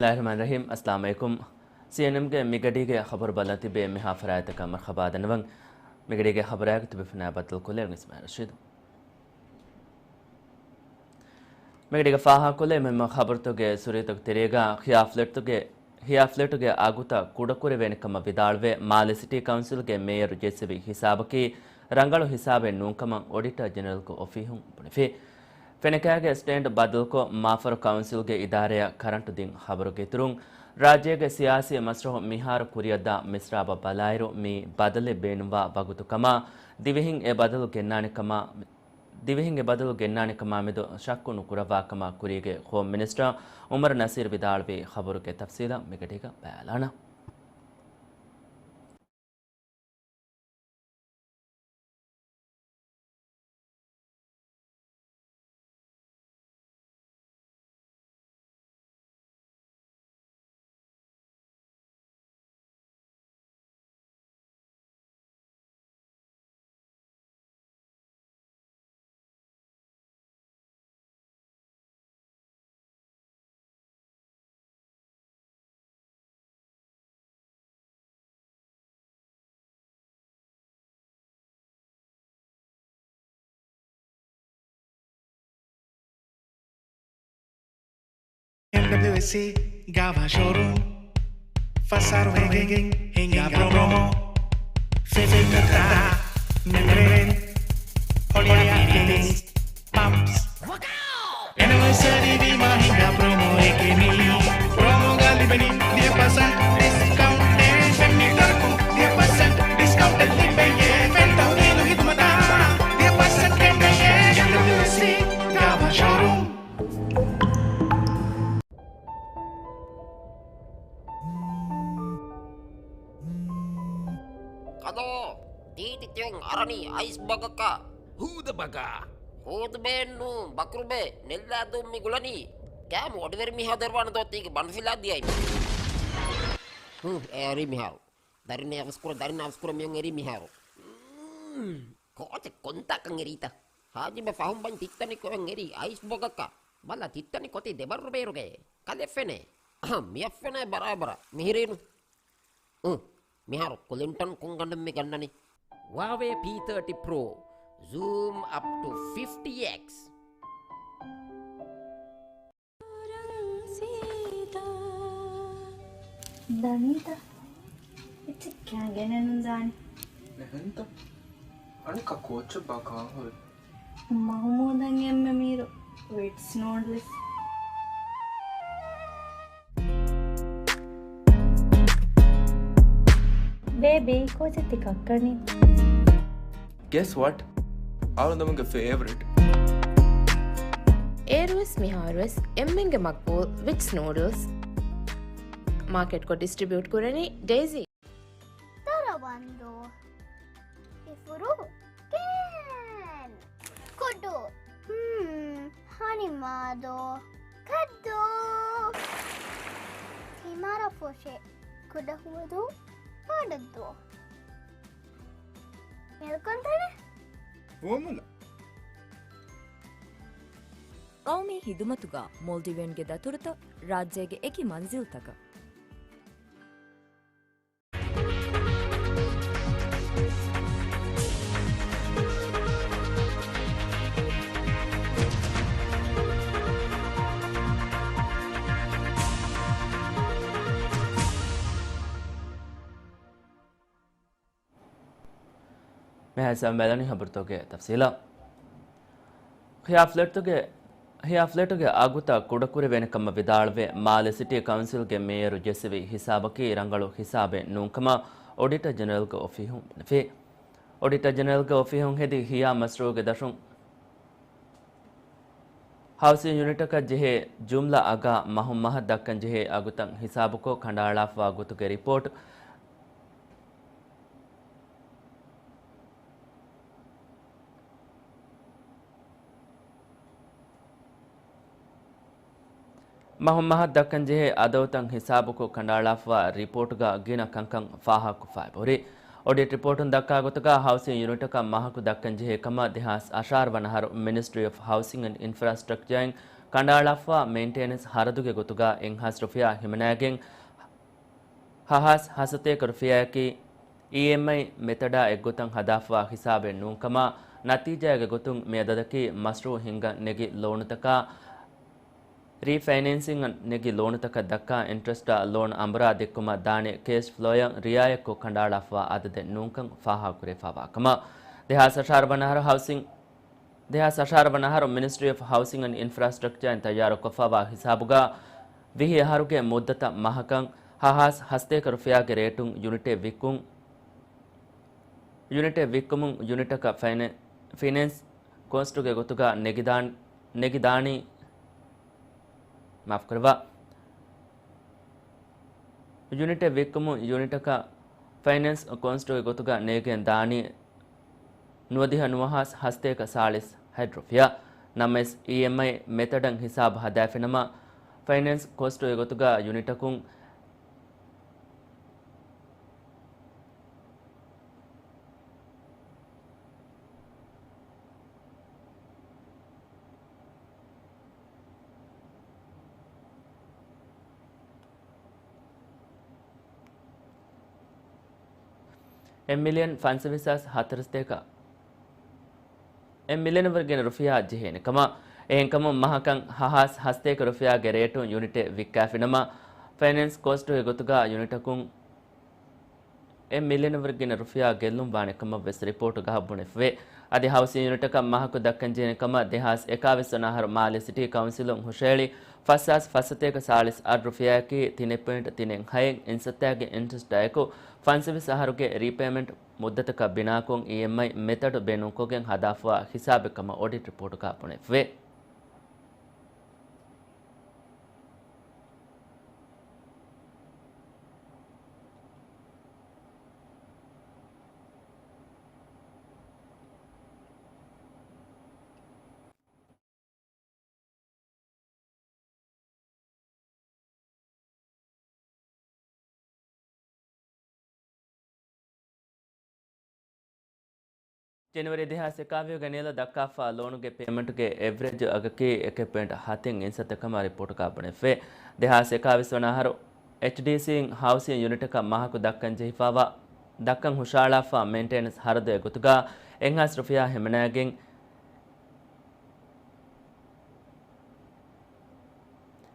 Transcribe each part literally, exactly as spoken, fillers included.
ބިސްމިއްލާހިއްރަޙްމާނިއްރަޙީމް. އައްސަލާމު ޢަލައިކުމް. ސީއެންއެމްގެ މިގަޑީގެ ޚަބަރު ބަލަން ތިބޭ މިހާ ފަރާތްތަކަށް މަރްޙަބާ ދަންނަވަން. މިގަޑީގެ ޚަބަރާއެކު ތިބޭފުޅުންނާ ބައްދަލުކޮށްލީ އަން އިސްމާޢީލް ރަޝީދު. މިގަޑީގަ ފާހަގަކޮށްލޭ މުހިއްމު ޚަބަރުތަކުގެ ސުރިއަތުގެ ތެރޭގަ ހިޔާ ފްލެޓްތުގެ، ހިޔާ ފްލެޓުގެ އަގުތައް ކުޑަކުރެވޭނެ ކަމަށް ވިދާޅުވެ، މާލެ ސިޓީ ކައުންސިލްގެ މޭޔަރު ޖެއްސެވި ހިސާބަކީ ރަނގަޅު ހިސާބެއް ނޫންކަމަށް އޮޑިޓަރ ޖެނެރަލްގެ އޮފީހުން ބުނެފި. ފެނަކައިގެ ސްޓޭންޑް ބަދަލުކޮށް، މާފަރު ކައުންސިލްގެ އިދާރަޔަށް ކަރަންޓު ދިން ޚަބަރުގެ އިތުރުން، ރާއްޖޭގެ ސިޔާސީ މަސްރަހު މިހާރު ކުރިއަށްދާ މިސްރާބަށް ބަލާއިރު، މިއީ ބަދަލެއް ބޭނުންވާ ވަގުތު ކަމަށް، ދިވެހިން އެ ބަދަލު ގެންނާނެ ކަމަށް، ދިވެހިން އެ ބަދަލު ގެންނާނެ ކަމާމެދު ޝައްކު ނުކުރައްވާ ކަމަށް ކުރީގެ ހޯމް މިނިސްޓަރ އުމަރު ނަސީރު ވިދާޅުވި. ޚަބަރުގެ ތަފްސީލަށް މިގަޑީގަ ބަލާނަން. އެމްޑަބްލިއުއެސްސީ ގާވާ ޝޯރޫމް، ފަސް އަހަރު ވެގެން ހިނގާ ޕްރޮމޯ، ފިލްޓަރތައް، މެމްބްރޭން، ހޮޅިއަށް ފިޓިންގްސް، ޕަމްޕްސް. އެނިވަރސަރީ ވީމާ ހިނގާ ޕްރޮމޯއެކޭ މީ. ޕްރޮމޯގަ ލިބެނީ ދިހަ ޕަސެންޓް ޑިސްކައުންޓެއް، ފެން މީޓަރަކުން ދިހަ ޕަސެންޓް ޑިސްކައުންޓެއް ލިބެޔޭ. ފެން ތަހުލީލު ހިދުމަތާ ދިހަ ޕަސެންޓް ކެނޑެޔޭ. އެމްޑަބްލިއުއެސްސީ ގާވާ ޝޯރޫމް. ކަލޯ، ތީތި ތިޔުން އަރަނީ އައިސް ބަގަކަށް. ހޫދަ ބަގާ. ހޫދުބޭއެއްނޫ، ބަކުރުބޭ، ނެއްލާދޫ މި ގުޅަނީ. ކާމު އޮޑިވެރި މީހާ ދެރަވާނެ ދޯ ތީގެ ބަނޑުފިލާ ދިޔައި. ހު، އެ އަރި މިހާރު. ދަރިން އަވަސްކުރަ، ދަރިން އަވަސްކުރަ މިއޮން އެރީ މިހާރު. ކޯޗެއް ކޮންތާކަން އެރީތަ؟ ހާޖިބެ ފަހުން ބަން ތިއްތަނި ކޮށް އެރީ އައިސް ބަގަކަށް. ބަލަ ތިއްތަނި ކޮތި ދެބަރު ބޭރުގައޭ. ކަލެފެނޭ. މިއަށްފެނޭ ބަރާބަރަށް. މިހިރީނު. އު، މިހާރު ކުލިންޓަން ކޮންގަނޑެއް މި ގަންނަނީ؟ ހުވާވޭ ޕީ ތާޓީ ޕްރޯ. ޒޫމް އަޕް ޓު ފިފްޓީ އެކްސް. ދަނީތަ؟ އެއްޗެއް ކާ ގެނެއް ނުދާނެ. ނެހެންތަ؟ އަނެއްކާ ކޯޗެއް ބާ ކާހުރި. މަހުމޫދަށް އެންމެ މީރު ވިޓްސް ނޫޑްލްސް. ބޭބީ، ކޯޗެއް ތި ކައްކަނީ؟ Guess what? އަޅުގަނޑުމެންގެ ފޭވަރިޓް. އޭރުވެސް މިހާރުވެސް އެންމެންގެ މަގްބޫލް ވިޓްސް ނޫޑްލްސް. މާކެޓްކޮށް ޑިސްޓްރިބިއުޓް ކުރަނީ ޑޭޒީ. ދަރަވަންދޫ. އިފުރު. ކޭން. ކުޑު. ހުން. ހަނިމާދޯ. ކައްދޫ. ތިމަރަފުށި. ކުޑަހުވަދޫ. ޕާޑައްދޫ. މެލްކޮންތަނެ. ފުވައްމުލައް. ގައުމީ ހިދުމަތުގަ މޯލްޑިވިއަންގެ ދަތުރުތައް ރާއްޖޭގެ އެކި މަންޒިލްތަކަށް. މިހާރު ބަލަނީ ޚަބަރުތަކުގެ ތަފްސީލަށް. ހިޔާ ފްލެޓުގެ، ހިޔާ ފްލެޓުގެ އަގުތައް ކުޑަކުރެވޭނެ ކަމަށް ވިދާޅުވެ، މާލެ ސިޓީ ކައުންސިލްގެ މޭޔަރު ޖެއްސެވި ހިސާބަކީ ރަނގަޅު ހިސާބެއް ނޫންކަމަށް އޮޑިޓަރ ޖެނެރަލްގެ އޮފީހުން ބުނެފި. އޮޑިޓަރ ޖެނެރަލްގެ އޮފީހުން ހެދި ހިޔާ މަސްރޫގެ ދަށުން ހައުސިން ޔުނިޓަކަށް ޖެހޭ ޖުމްލަ އަގާ މަހުން މަހަށް ދައްކަން ޖެހޭ އަގުތައް ހިސާބުކޮށް ކަނޑައަޅާފަވާ ގޮތުގެ ރިޕޯޓް، މަހުން މަހަށް ދައްކަން ޖެހޭ އަދަދުތައް ހިސާބުކޮށް ކަނޑައަޅާފަވާ ރިޕޯޓްގަ ގިނަ ކަންކަން ފާހަގަކޮށްފައި ހުރި. އޮޑިޓް ރިޕޯޓުން ދައްކާ ގޮތުގަ ހައުސިން ޔުނިޓަކަށް މަހަކު ދައްކަން ޖެހޭ ކަމަށް ދެހާސް އަށާރަ ވަނަ އަހަރު މިނިސްޓްރީ އޮފް ހައުސިން އެންޑް އިންފްރާސްޓްރަކްޗަރއިން ކަނޑައަޅާފައިވާ މެއިންޓެނަންސް ހަރަދުގެ ގޮތުގަ އެއްހާސް ރުފިޔާ ހިމަނައިގެން ހަހާސް ހަސަތޭކަ ރުފިޔާއަކީ އީއެމްއައި މެތަޑާ އެއްގޮތަށް ހަދާފައިވާ ހިސާބެއް ނޫންކަމަށް، ނަތީޖާގެ ގޮތުން މި އަދަދަކީ މަޝްރޫއު ހިންގަން ނެގި ލޯނުތަކާ، ރީފައިނޭންސިންއަށް ނެގި ލޯނުތަކަށް ދައްކާ އިންޓްރެސްޓާ ލޯނު އަނބުރާ ދެއްކުމަށް ދާނީ ކޭޝް ފްލޯއަށް ރިއާޔަތްކޮށް ކަނޑައަޅާފައިވާ އަދަދެއް ނޫންކަން ފާހަގަކުރެވިފައިވާ ކަމަށް. ދެހާސް އަށާރަ ވަނަ އަހަރު ހައުސިން، ދެހާސް އަށާރަ ވަނަ އަހަރު މިނިސްޓްރީ އޮފް ހައުސިން އެންޑް އިންފްރާސްޓްރަކްޗާއިން ތައްޔާރުކޮށްފައިވާ ހިސާބުގަ ވިހި އަހަރުގެ މުއްދަތަށް މަހަކަށް ހަހާސް ހަސަތޭކަ ރުފިޔާގެ ރޭޓުން ޔުނިޓެއް ވިއްކުން، ޔުނިޓެއް ވިއްކުމުން ޔުނިޓަކަށް ފައިނޭ-، ފިނޭންސް ކޯސްޓުގެ ގޮތުގަ ނެގިދާން-، ނެގިދާނީ، މާފުކުރެއްވާ. ޔުނިޓެއް ވިއްކުމުން ޔުނިޓަކަށް ފައިނޭންސް ކޯސްޓުގެ ގޮތުގަ ނޭގެން ދާނީ ނުވަދިހަ ނުވަހާސް ހަސަތޭކަ ސާޅީސް ހަތް ރުފިޔާ. ނަމަވެސް އީއެމްއައި މެތަޑަށް ހިސާބު ހަދާފިނަމަ، ފައިނޭންސް ކޯސްޓުގެ ގޮތުގަ ޔުނިޓަކުން އެއް މިލިއަން ފަންސަވީސް ހާސް ހަތަރުސަތޭކަ، އެއް މިލިއަނަށްވުރެ ގިނަ ރުފިޔާ ޖެހޭނެ ކަމަށް، އެހެންކަމުން މަހަކަށް ހަހާސް ހަސަތޭކަ ރުފިޔާގެ ރޭޓުން ޔުނިޓެއް ވިއްކާފިނަމަ، ފައިނޭންސް ކޯސްޓުގެ ގޮތުގަ ޔުނިޓަކުން އެއް މިލިއަނަށްވުރެ ގިނަ ރުފިޔާ ގެއްލުން ވާނެ ކަމަށް ވެސް ރިޕޯޓުގަ ބުނެފުވޭ. އަދި ހައުސިން ޔުނިޓަކަށް މަހަކު ދައްކަން ޖެހޭނެ ކަމަށް ދެހާސް އެކާވީސް ވަނަ އަހަރު މާލެ ސިޓީ ކައުންސިލުން ހުށަހެޅި ފަސް ހާސް ފަސް ސަތޭކަ ސާޅީސް އަށް ރުފިޔާއަކީ ތިނެއް ޕޮއިންޓް ތިނެއް ހައެއް އިންސައްތައިގެ އިންޓްރެސްޓާއެކު، ފަންސަވީސް އަހަރުގެ ރީޕޭމެންޓް މުއްދަތަކަށް ބިނާކޮށް އީއެމްއައި މެތަޑު ބޭނުންކޮށްގެން ހަދާފައިވާ ހިސާބެއް ކަމަށް އޮޑިޓް ރިޕޯޓުގަ ބުނެފުވޭ. ޖެނުއަރީ ދެހާސް އެކާވީހުގެ ނިޔަލަށް ދައްކާފަ ލޯނުގެ ޕޭމަންޓްގެ އެވްރެޖް އަގަކީ އެކެއް ޕޮއިންޓް ހަތެއް އިންސައްތަ ކަމަށް ރިޕޯޓުގަ ބުނެފެ. ދެހާސް އެކާވީސް ވަނަ އަހަރު އެޗްޑީސީން ހައުސިން ޔުނިޓަކަށް މަހަކު ދައްކަން ޖެހިފައިވާ، ދައްކަން ހުށައަޅާފަ މެއިންޓެނަންސް ހަރަދުގެ ގޮތުގަ އެއްހާސް ރުފިޔާ ހިމަނައިގެން،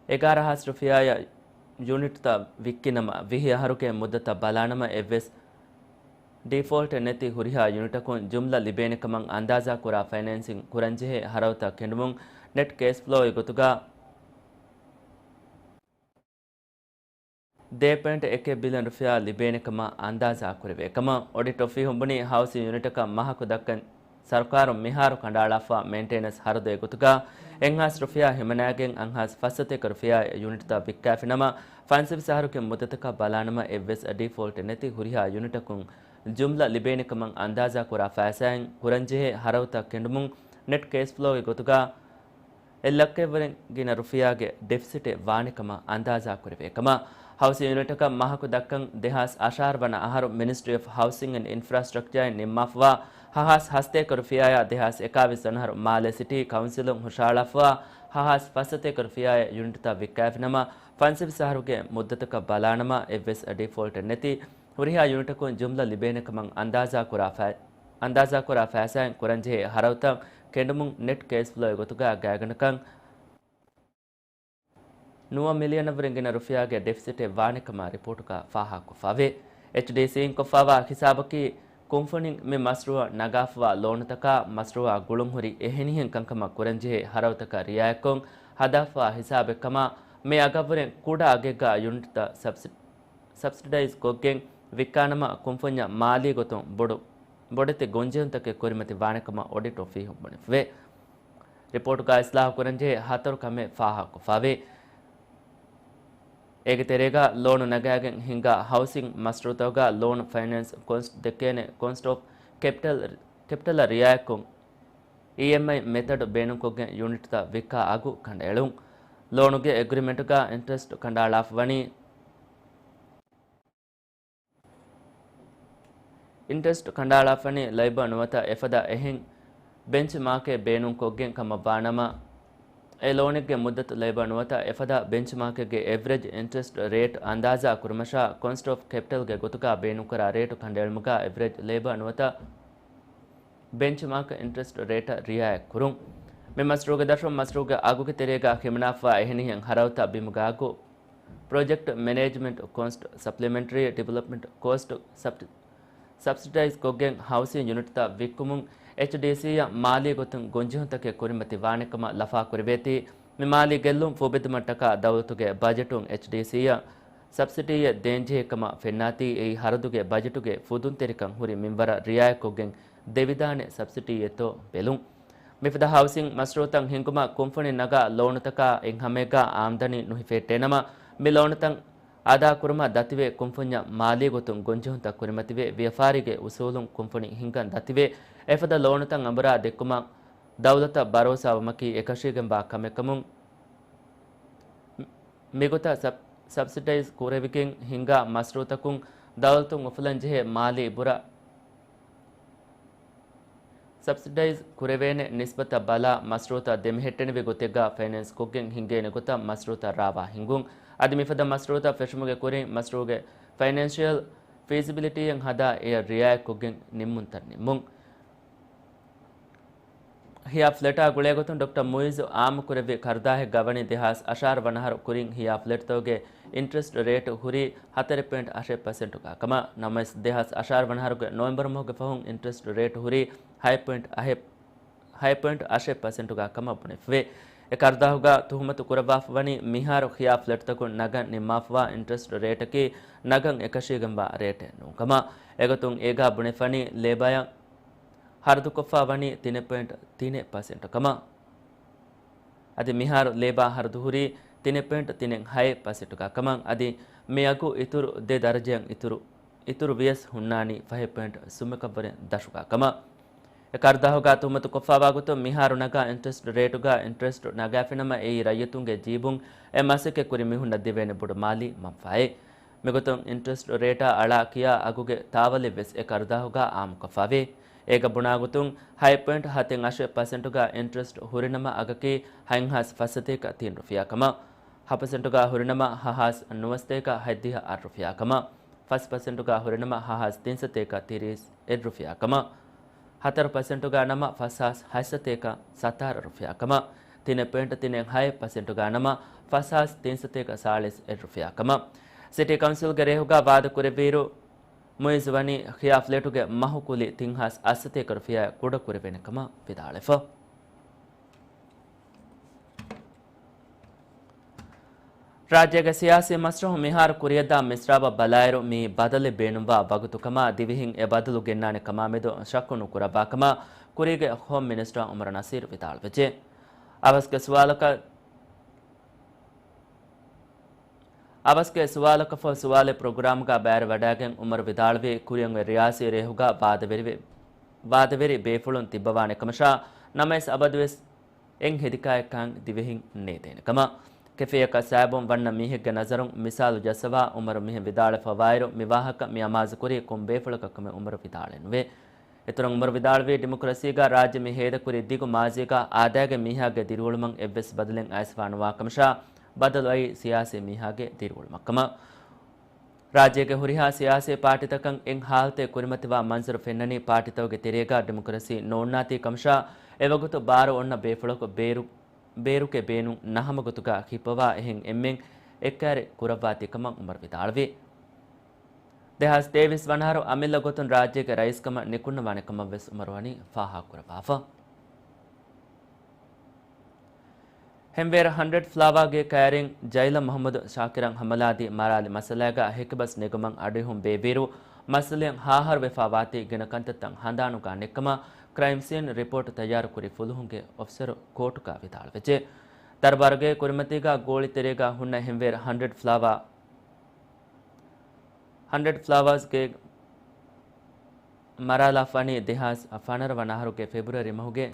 އެގާރަ ހާސް ރުފިޔާއަށް ޔުނިޓްތައް ވިއްކިނަމަ، ވިހި އަހަރުގެ މުއްދަތަށް ބަލާނަމަ، އެއްވެސް ޑީފޯލްޓެއް ނެތި ހުރިހާ ޔުނިޓަކުން ޖުމްލަ ލިބޭނެ ކަމަށް އަންދާޒާކުރާ ފައިނޭންސިން ކުރަންޖެހޭ ހަރަދުތައް ކެނޑުމުން ނެޓް ކޭޝްފްލޯގެ ގޮތުގަ ދޭ ޕޮއިންޓް އެކެއް ބިލިއަން ރުފިޔާ ލިބޭނެ ކަމަށް އަންދާޒާކުރެވޭ ކަމަށް އޮޑިޓް އޮފީހުން ބުނީ، ހައުސިން ޔުނިޓަކަށް މަހަކު ދައްކަން ސަރުކާރުން މިހާރު ކަނޑައަޅާފަ މެއިންޓެނަންސް ހަރަދުގެ ގޮތުގަ އެއްހާސް ރުފިޔާ ހިމަނައިގެން އަށްހާސް ފަސް ސަތޭކަ ރުފިޔާ ޔުނިޓްތައް ވިއްކާފިނަމަ، ފަންސަވީސް އަހަރުގެ މުއްދަތަކަށް ބަލާނަމަ އެއްވެސް ޑީފޯލްޓެއް ނެތި ހުރިހާ ޔުނިޓަކުން ޖުމްލަ ލިބޭނެ ކަމަށް އަންދާޒާކުރާ ފައިސާއިން ކުރަންޖެހޭ ހަރަދުތައް ކެނޑުމުން ނެޓް ކޭޝްފްލޯގެ ގޮތުގަ އެއް ލައްކައެއްވުރެ ގިނަ ރުފިޔާގެ ޑެފިސިޓެއް ވާނެ ކަމަށް އަންދާޒާކުރެވޭ ކަމަށް، ހައުސިން ޔުނިޓަކަށް މަހަކު ދައްކަން ދެހާސް އަށާރަ ވަނަ އަހަރު މިނިސްޓްރީ އޮފް ހައުސިން އެންޑް އިންފްރާސްޓްރަކްޗާއިން ނިންމާފަވާ ހަހާސް ހަސަތޭކަ ރުފިޔާއާ ދެހާސް އެކާވީސް ވަނަ އަހަރު މާލެ ސިޓީ ކައުންސިލުން ހުށައަޅާފަވާ ހަހާސް ފަސް ސަތޭކަ ރުފިޔާއާ ޔުނިޓްތައް ވިއްކާފިނަމަ، ފަންސަވީސް އަހަރުގެ މުއްދަތަކަށް ބަލާނަމަ އެއްވެސް ޑީފޯލްޓެއް ނެތި ހުރިހާ ޔުނިޓަކުން ޖުމްލަ ލިބޭނެ ކަމަށް އަންދާޒާކުރާ ފައި-، އަންދާޒާކުރާ ފައިސާއިން ކުރަންޖެހޭ ހަރަދުތައް ކެނޑުމުން ނެޓް ކޭޝްފްލޯގެ ގޮތުގަ ގާތްގަނޑަކަށް ނުވަ މިލިއަނަށްވުރެ ގިނަ ރުފިޔާގެ ޑެފިސިޓެއް ވާނެ ކަމަށް ރިޕޯޓުގަ ފާހަގަކޮށްފައިވޭ. އެޗްޑީސީއިން ކޮށްފައިވާ ހިސާބަކީ، ކުންފުނިން މި މަޝްރޫއަށް ނަގާފައިވާ ލޯނުތަކާ، މަޝްރޫއާ ގުޅުންހުރި އެހެނިހެން ކަންކަމަށް ކުރަންޖެހޭ ހަރަދުތަކަށް ރިއާޔަތްކޮށް ހަދާފައިވާ ހިސާބެއް ކަމަށް، މި އަގަށްވުރެ ކުޑަ އަގެއްގަ ޔުނިޓްތައް ސަބްސި-، ސަބްސިޑައިޒް ކޮށްގެން ވިއްކާނަމަ، ކުންފުންޏަށް މާލީ ގޮތުން ބޮޑު، ބޮޑެތި ގޮންޖެހުންތަކެއް ކުރިމަތި ވާނެ ކަމަށް އޮޑިޓް އޮފީހުން ބުނެފުވޭ. ރިޕޯޓުގަ އިސްލާހު ކުރަންޖެހޭ ހަތަރު ކަމެއް ފާހަގަކޮށްފައިވޭ. އޭގެ ތެރޭގަ ލޯނު ނަގާގެން ހިންގާ ހައުސިން މަޝްރޫއުތަކުގަ ލޯނު ފައިނޭންސް ކޯސްޓް ދެއްކޭނެ ކޯސްޓް އޮފް ކެޕިޓަލް، ކެޕިޓަލަށް ރިއާޔަތްކޮށް، އީއެމްއައި މެތަޑު ބޭނުންކޮށްގެން ޔުނިޓްތައް ވިއްކާ އަގު ކަނޑައެޅުން. ލޯނުގެ އެގްރިމެންޓުގަ އިންޓްރެސްޓް ކަނޑައަޅާފަ ވަނީ، އިންޓްރެސްޓް ކަނޑައަޅާފަނީ ލައިބަ ނުވަތަ އެފަދަ އެހެން ބެންޗް މާކެއް ބޭނުންކޮށްގެން ކަމަށްވާނަމަ، އެ ލޯނެއްގެ މުއްދަތު ލޭބަ ނުވަތަ އެފަދަ ބެންޗްމާކެއްގެ އެވްރެޖް އިންޓްރެސްޓް ރޭޓް އަންދާޒާ ކުރުމަށާ ކޮސްޓް އޮފް ކެޕިޓަލްގެ ގޮތުގަ ބޭނުންކުރާ ރޭޓު ކަނޑައެޅުމުގަ އެވްރެޖް ލޭބަ ނުވަތަ ބެންޗްމާކް އިންޓްރެސްޓް ރޭޓަށް ރިއާޔަތް ކުރުން. މި މަޝްރޫޢުގެ ދަށުން މަޝްރޫޢުގެ އަގުގެ ތެރޭގަ ހިމަނާފައި އެހެނިހެން ހަރަދުތައް ބިމުގަ އަގު، ޕްރޮޖެކްޓް މެނޭޖްމަންޓް ކޮސްޓް، ސަޕްލިމެންޓްރީ ޑިވެލޮޕްމަންޓް ކޮސްޓް، ސަބް-، ސަބްސިޑައިޒް ކޮށްގެން ހައުސިން ޔުނިޓްތައް ވިއްކުމުން އެޗްޑީސީއަށް މާލީ ގޮތުން ގޮންޖެހުންތަކެއް ކުރިމަތި ވާނެކަމަށް ލަފާކުރެވޭތީ، މި މާލީ ގެއްލުން ފޫބެއްދުމަށްޓަކާ ދައުލަތުގެ ބަޖެޓުން އެޗްޑީސީއަށް ސަބްސިޑީއެއް ދޭންޖެހޭ ކަމަށް ފެންނާތީ، އެއީ ހަރަދުގެ ބަޖެޓުގެ ފުދުންތެރިކަން ހުރި މިންވަރަށް ރިއާޔަތްކޮށްގެން ދެވިދާނެ ސަބްސިޑީއެއްތޯ ބެލުން. މިފަދަ ހައުސިން މަޝްރޫޢުތައް ހިންގުމަށް ކުންފުނި ނަގާ ލޯނުތަކާ އެއްހަމައެއްގަ އާމްދަނީ ނުހިފޭއްޓޭނަމަ، މި ލޯނުތައް އަދާކުރުމަށް ދަތިވެ، ކުންފުންޏަށް މާލީ ގޮތުން ގޮންޖެހުންތައް ކުރިމަތިވެ، ވިޔަފާރީގެ އުސޫލުން ކުންފުނި ހިންގަން ދަތިވެ، އެފަދަ ލޯނުތައް އަނބުރާ ދެއްކުމަށް ދައުލަތަށް ބަރޯސާވުމަކީ އެކަށީގެންވާ ކަމެއްކަމުން، މިގޮތަށް ސަބް-، ސަބްސިޑައިޒް ކުރެވިގެން ހިންގާ މަޝްރޫޢުތަކުން ދައުލަތުން އުފުލަންޖެހޭ މާލީ އިބުރަށް ސަބްސިޑައިޒް ކުރެވޭނެ ނިސްބަތަށް ބަލާ، މަޝްރޫޢުތައް ދެމެހެއްޓެނިވި ގޮތެއްގަ ފައިނޭންސް ކޮށްގެން ހިންގޭނެ ގޮތަށް މަޝްރޫޢުތައް ރާވާ ހިންގުން. އަދި މިފަދަ މަޝްރޫޢުތައް ފެށުމުގެ ކުރިން މަޝްރޫޢުގެ ފައިނޭންޝިއަލް ފީޒިބިލިޓީއެއް ހަދާ، އެޔަށް ރިއާޔަތްކޮށްގެން ނިންމުންތައް ނިންމުން. ހިޔާ ފްލެޓާ ގުޅޭގޮތުން ޑޮކްޓަރ މުއިއްޒު އާއްމުކުރެއްވި ކަރުދާހެއްގަ ވަނީ ދެހާސް އަށާރަ ވަނަ އަހަރު ކުރިން ހިޔާ ފްލެޓްތަކުގެ އިންޓްރެސްޓް ރޭޓު ހުރީ ހަތަރެއް ޕޮއިންޓް އަށެއް ޕަސެންޓުގަ ކަމަށް. ނަމަވެސް، ދެހާސް އަށާރަ ވަނަ އަހަރުގެ ނޮވެމްބަރު މަހުގެ ފަހުން އިންޓްރެސްޓް ރޭޓު ހުރީ ހަތް ޕޮއިންޓް އަށެއް، ހަތް ޕޮއިންޓް އަށެއް ޕަސެންޓުގަ ކަމަށް ބުނެފަވޭ. އެ ކަރުދާހުގަ ތުހުމަތު ކުރައްވާފަ ވަނީ މިހާރު ހިޔާ ފްލެޓްތަކުން ނަގަން ނިންމާފަވާ އިންޓްރެސްޓް ރޭޓަކީ ނަގަން އެކަށީގެންވާ ރޭޓެއް ނޫން ކަމަށް. އެގޮތުން އޭގަ ބުނެފަނީ ލޭބަޔަށް ހަރަދުކޮށްފަ ވަނީ ތިނެއް ޕޮއިންޓް ތިނެއް ޕަސެންޓު ކަމަށް. އަދި މިހާރު ލޭބާ ހަރަދު ހުރީ ތިނެއް ޕޮއިންޓް ތިނެއް ހަތް ޕަސެންޓުގަ ކަމަށް. އަދި މި އަގު އިތުރު ދެ ދަރަޖައަށް އިތުރު، އިތުރު ވިޔަސް ހުންނާނީ ފަހެއް ޕޮއިންޓް ސުމެކަށްވުރެ ދަށުގަ ކަމަށް. އެ ކަރުދާހުގަ ތުހުމަތު ކޮށްފަވާ ގޮތުން މިހާރު ނަގާ އިންޓްރެސްޓް ރޭޓުގަ އިންޓްރެސްޓް ނަގާފިނަމަ، އެއީ ރައްޔިތުންގެ ޖީބުން އެ މަސައްކަތް ކުރި މީހުންނަށް ދެވޭނެ ބޮޑު މާލީ މަންފާއެއް. މިގޮތުން އިންޓްރެސްޓް ރޭޓާ އަޅާ ކިޔާ އަގުގެ ތާވަލެއްވެސް އެ ކަރުދާހުގަ އާއްމުކޮށްފަވޭ. އޭގަ ބުނާގޮތުން ހަތް ޕޮއިންޓް ހަތެއް އަށެއް ޕަސެންޓުގަ އިންޓްރެސްޓް ހުރިނަމަ، އަގަކީ ހަތްހާސް ފަސްސަތޭކަ ތިން ރުފިޔާ ކަމަށް. ހަ ޕަސެންޓުގަ ހުރިނަމަ، ހަހާސް ނުވަސަތޭކަ ހަތްދިހަ އަށް ރުފިޔާ ކަމަށް. ފަސް ޕަސެންޓުގަ ހުރިނަމަ، ހަހާސް ތިންސަތޭކަ ތިރީސް އެއް ރުފިޔާ ކަމަށް. ހަތަރު ޕަސެންޓުގަ ނަމަ، ފަސްހާސް ހަތްސަތޭކަ ސަތާރަ ރުފިޔާ ކަމަށް. ތިނެއް ޕޮއިންޓް ތިނެއް ހަތް ޕަސެންޓުގަ ނަމަ، ފަސްހާސް ތިންސަތޭކަ ސާޅީސް އެއް ރުފިޔާ ކަމަށް. ސިޓީ ކައުންސިލްގެ ރޭހުގަ ވާދަކުރެއްވިއިރު، މުއިއްޒު ވަނީ ހިޔާ ފްލެޓުގެ މަހު ކުލި ތިން ހާސް އަށްސަތޭކަ ރުފިޔާއަށް ކުޑަ ކުރެވޭނެ ކަމަށް ވިދާޅުވެފަ. ރާއްޖޭގެ ސިޔާސީ މަސްރަހު މިހާރު ކުރިއަށްދާ މިސްރާބަށް ބަލާއިރު، މިއީ ބަދަލެއް ބޭނުންވާ ވަގުތު ކަމަށް، ދިވެހިން އެ ބަދަލު ގެންނާނެ ކަމާމެދު ޝައްކު ނުކުރައްވާ ކަމަށް ކުރީގެ ހޯމް މިނިސްޓަރ އުމަރު ނަސީރު ވިދާޅުވެއްޖެ. އަވަސްގެ ސުވާލަކަށް، އަވަސްގެ ސުވާލަކަށްފަހު ސުވާލެއް ޕްރޮގްރާމްގަ ބައިވެރިވަޑައިގެން އުމަރު ވިދާޅުވީ، ކުރިއަށް އޮތް ރިޔާސީ ރޭހުގަ ވާދަވެރިވެ-، ވާދަވެރި ބޭފުޅުން ތިއްބަވާނެ ކަމަށާ، ނަމަވެސް އަބަދުވެސް އެއް ހެދިކާއެއްކާން ދިވެހިން ނޭދޭނެ ކަމަށް. ކެފޭއަކަށް ސައިބޯން ވަންނަ މީހެއްގެ ނަޒަރުން މިސާލު ޖައްސަވާ އުމަރު މިހެން ވިދާޅުވެފަ ވާއިރު، މި ވާހަކަ މި އަމާޒުކުރީ ކޮން ބޭފުޅަކަށް ކަމެއް އުމަރު ވިދާޅެއް ނުވޭ. އިތުރަށް އުމަރު ވިދާޅުވީ، ޑިމޮކްރަސީގަ ރާއްޖެ މި ހޭދަކުރި ދިގު މާޒީގަ އާދައިގެ މީހާގެ ދިރިއުޅުމަށް އެއްވެސް ބަދަލެއް އައިސްފާ ނުވާ ކަމަށާ، ބަދަލު އައީ ސިޔާސީ މީހާގެ ދިރިއުޅުމަށްކަމަށް. ރާއްޖޭގެ ހުރިހާ ސިޔާސީ ޕާޓީތަކަށް އެއް ހާލަތެއް ކުރިމަތިވާ މަންޒަރު ފެންނަނީ ޕާޓީތަކުގެ ތެރޭގަ ޑިމޮކްރަސީ ނޯންނާތީ ކަމަށާ، އެވަގުތު ބާރު އޮންނަ ބޭފުޅަކު ބޭރު-، ބޭރުގެ ބޭނުން ނަހަމަ ގޮތުގަ ހިއްޕަވާ އެހެން އެންމެން އެއްކައިރި ކުރައްވާތީ ކަމަށް އުމަރު ވިދާޅުވި. ދެހާސް ތޭވީސް ވަނަ އަހަރު އަމިއްލަ ގޮތުން ރާއްޖޭގެ ރައީސްކަމަށް ނިކުންނަވާނެ ކަމަށް ވެސް އުމަރު ވަނީ ފާހަގަކުރައްވާފަ. ހެންވޭރު ހަންޑްރެޑް ފްލާވާގެ ކައިރިން ޖައިލަ މުހައްމަދު ޝާކިރަށް ހަމަލާދީ މަރާލި މައްސަލައިގަ ހެކިބަސް ނެގުމަށް އަޑުއިހުން ބޭއްވިއިރު، މައްސަލައިން ހަ އަހަރު ވެފާވާތީ ގިނަ ކަންތައްތައް ހަނދާނުގަ ނެއްކަމަށް ކްރައިމް ސީން ރިޕޯޓް ތައްޔާރުކުރި ފުލުހުންގެ އޮފިސަރު ކޯޓުގަ ވިދާޅުވެއްޖެ. ދަރުބާރުގެ ކުރިމަތީގަ ގޯޅި ތެރޭގަ ހުންނަ ހެންވޭރު ހަންޑްރެޑް ފްލާވާ ހަންޑްރެޑް ފްލާވާސްގެ މަރާލާފަނީ ދެހާސް ފަނަރަ ވަނަ އަހަރުގެ ފެބްރުއަރީ މަހުގެ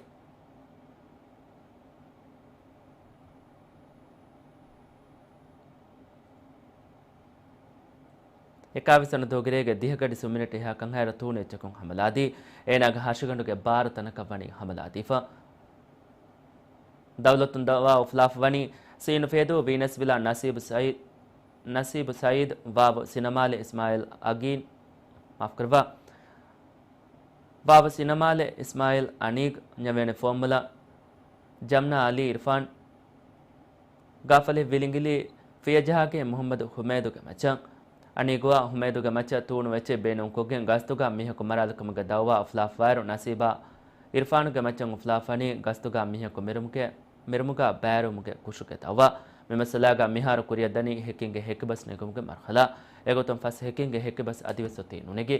އެކާވީސް ވަނަ ދުވަހުގެ ދިހަ ގަޑި ސުމިނެޓް އެހާ ކަންހައިރަށް ތޫނު އެއްޗަކުން ހަމަލާދީ. އޭނާގެ ހަށިގަނޑުގެ ބާރު ތަނަކަށް ވަނީ ހަމަލާދީފަ. ދައުލަތުން ދައުވާ އުފުލާފަ ވަނީ ސީނުފޭދޫ ވީނަސްވިލާ ނަސީބު ސައީދު، ނަސީބު ސައީދު، ވާވު ސިނަމާލެ އިސްމާއިލް އަގީން، މާފުކުރައްވާ. ވާވު ސިނަމާލެ އިސްމާއިލް އަނީގް، ނަވާނެ ފުވައްމުލައް ޖަމްނާ އަލީ އިރްފާން، ގާފަލި ވިލިނގިލީ ފިޔަޖަހާގެ މުހައްމަދު ހުމޭދުގެ މައްޗަށް. އަނީގުއާ ހުމޭދުގެ މައްޗަށް ތޫނު އެއްޗެއް ބޭނުންކޮށްގެން ގަސްތުގަ މީހަކު މަރާލުކަމުގެ ދައުވާ އުފުލާފައިރު ނަސީބާ އިރްފާނުގެ މައްޗަށް އުފުލާފަނީ ގަސްތުގަ މީހަކު މިރުމުގެ، މިރުމުގަ ބައިވެރިވުމުގެ ކުށުގެ ދައުވާ. މި މައްސަލާގަ މިހާރު ކުރިއަށް ދަނީ ހެކިންގެ ހެކިބަސް ނެގުމުގެ މަރުހަލާ. އެގޮތުން ފަސް ހެކިންގެ ހެކިބަސް އަދިވެސް އޮތީ ނުނެގި.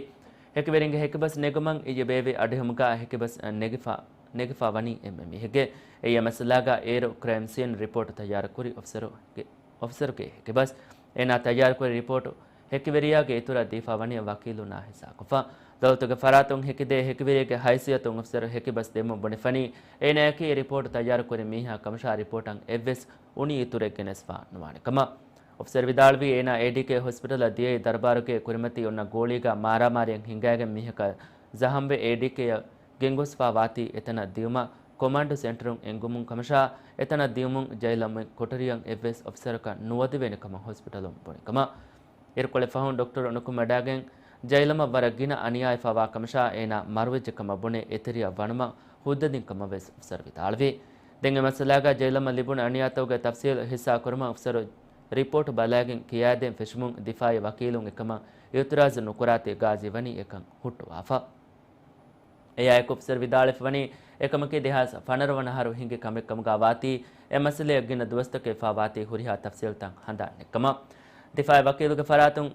ހެކިވެރިންގެ ހެކިބަސް ނެގުމަށް އިއްޔެ ބޭއްވި އަޑުއެހުމުގަ ހެކިބަސް ނެގިފަ، ނެގިފަ ވަނީ އެންމެ މީހެއްގެ. އެއީ މައްސަލާގަ އޭރު ކްރައިމް ސީން ރިޕޯޓް ތައްޔާރުކުރި އޮފިސަރުގެ، އޮފިސަރުގެ ހެކިބަސް. އޭނާ ތައްޔާރުކުރި ރިޕޯޓު ހެކިވެރިޔާގެ އިތުރަށް ދީފަ ވަނީ ވަކީލުންނާ ހިއްސާކޮށްފަ. ދައުލަތުގެ ފަރާތުން ހެކިދޭ ހެކިވެރިއެއްގެ ހައިސިއްޔަތުން އޮފިސަރު ހެކިބަސް ދެމުން ބުނެފަނީ، އޭނާއަކީ ރިޕޯޓު ތައްޔާރުކުރި މީހާ ކަމަށާ ރިޕޯޓަށް އެއްވެސް އުނި އިތުރެއް ގެނެސްފަ ނުވާނެ ކަމަށް. އޮފިސަރު ވިދާޅުވީ، އޭނާ އޭޑީކޭ ހޮސްޕިޓަލަށް ދިޔައީ ދަރުބާރުގެ ކުރިމަތީ އޮންނަ ގޯޅީގަ މާރާމާރީއެއް ހިނގައިގެން މީހަކަށް ޒަހަމްވެ އޭޑީކޭއަށް ގެންގޮސްފަ ވާތީ އެތަނަށް ދިޔުމަށް ކޮމާންޑު ސެންޓަރުން އެންގުމުން ކަމަށާ، އެތަނަށް ދިޔުމުން ޖައިލަމް ކޮޓަރިއަށް އެއްވެސް އޮފިސަރަކަށް ނުވަދެވޭނެ ކަމަށް ހޮސްޕިޓަލުން ބުނި ކަމަށް. އިރުކޮޅެއް ފަހުން ޑޮކްޓަރު ނުކުމެވަޑައިގެން ޖައިލަމަށް ވަރަށް ގިނަ އަނިޔާވެފަވާ ކަމަށާ، އޭނާ މަރުވެއްޖެ ކަމަށް ބުނެ އެތެރެއަށް ވަނުމަށް ހުއްދަދިން ކަމަށް ވެސް އޮފިސަރު ވިދާޅުވި. ދެން އެ މައްސަލާގަ ޖައިލަމަށް ލިބުނު އަނިޔާތަކުގެ ތަފްސީލް ހިއްސާކުރުމަށް އޮފިސަރު ރިޕޯޓް ބަލައިގެން ކިޔާދޭން ފެށުމުން ދިފާއީ ވަކީލުން އެކަމަށް އިއުތިރާޒު ނުކުރާތީ ގާޒީ ވަނީ އެކަން ހުއްޓުވާފަ. އެއާއެކު އޮފިސަރު ވިދާޅުވެފަވަނީ، އެކަމަކީ ދެހާސް ފަނަރަ ވަނަ އަހަރު ހިނގި ކަމެއް ކަމުގަ ވާތީ، އެ މައްސަލައަށް ގިނަ ދުވަސްތަކެއް ފާވާތީ ހުރިހާ ތަފްސީލްތައް ހަނދާން ނެއްކަމަށް. ދިފާއީ ވަކީލުގެ ފަރާތުން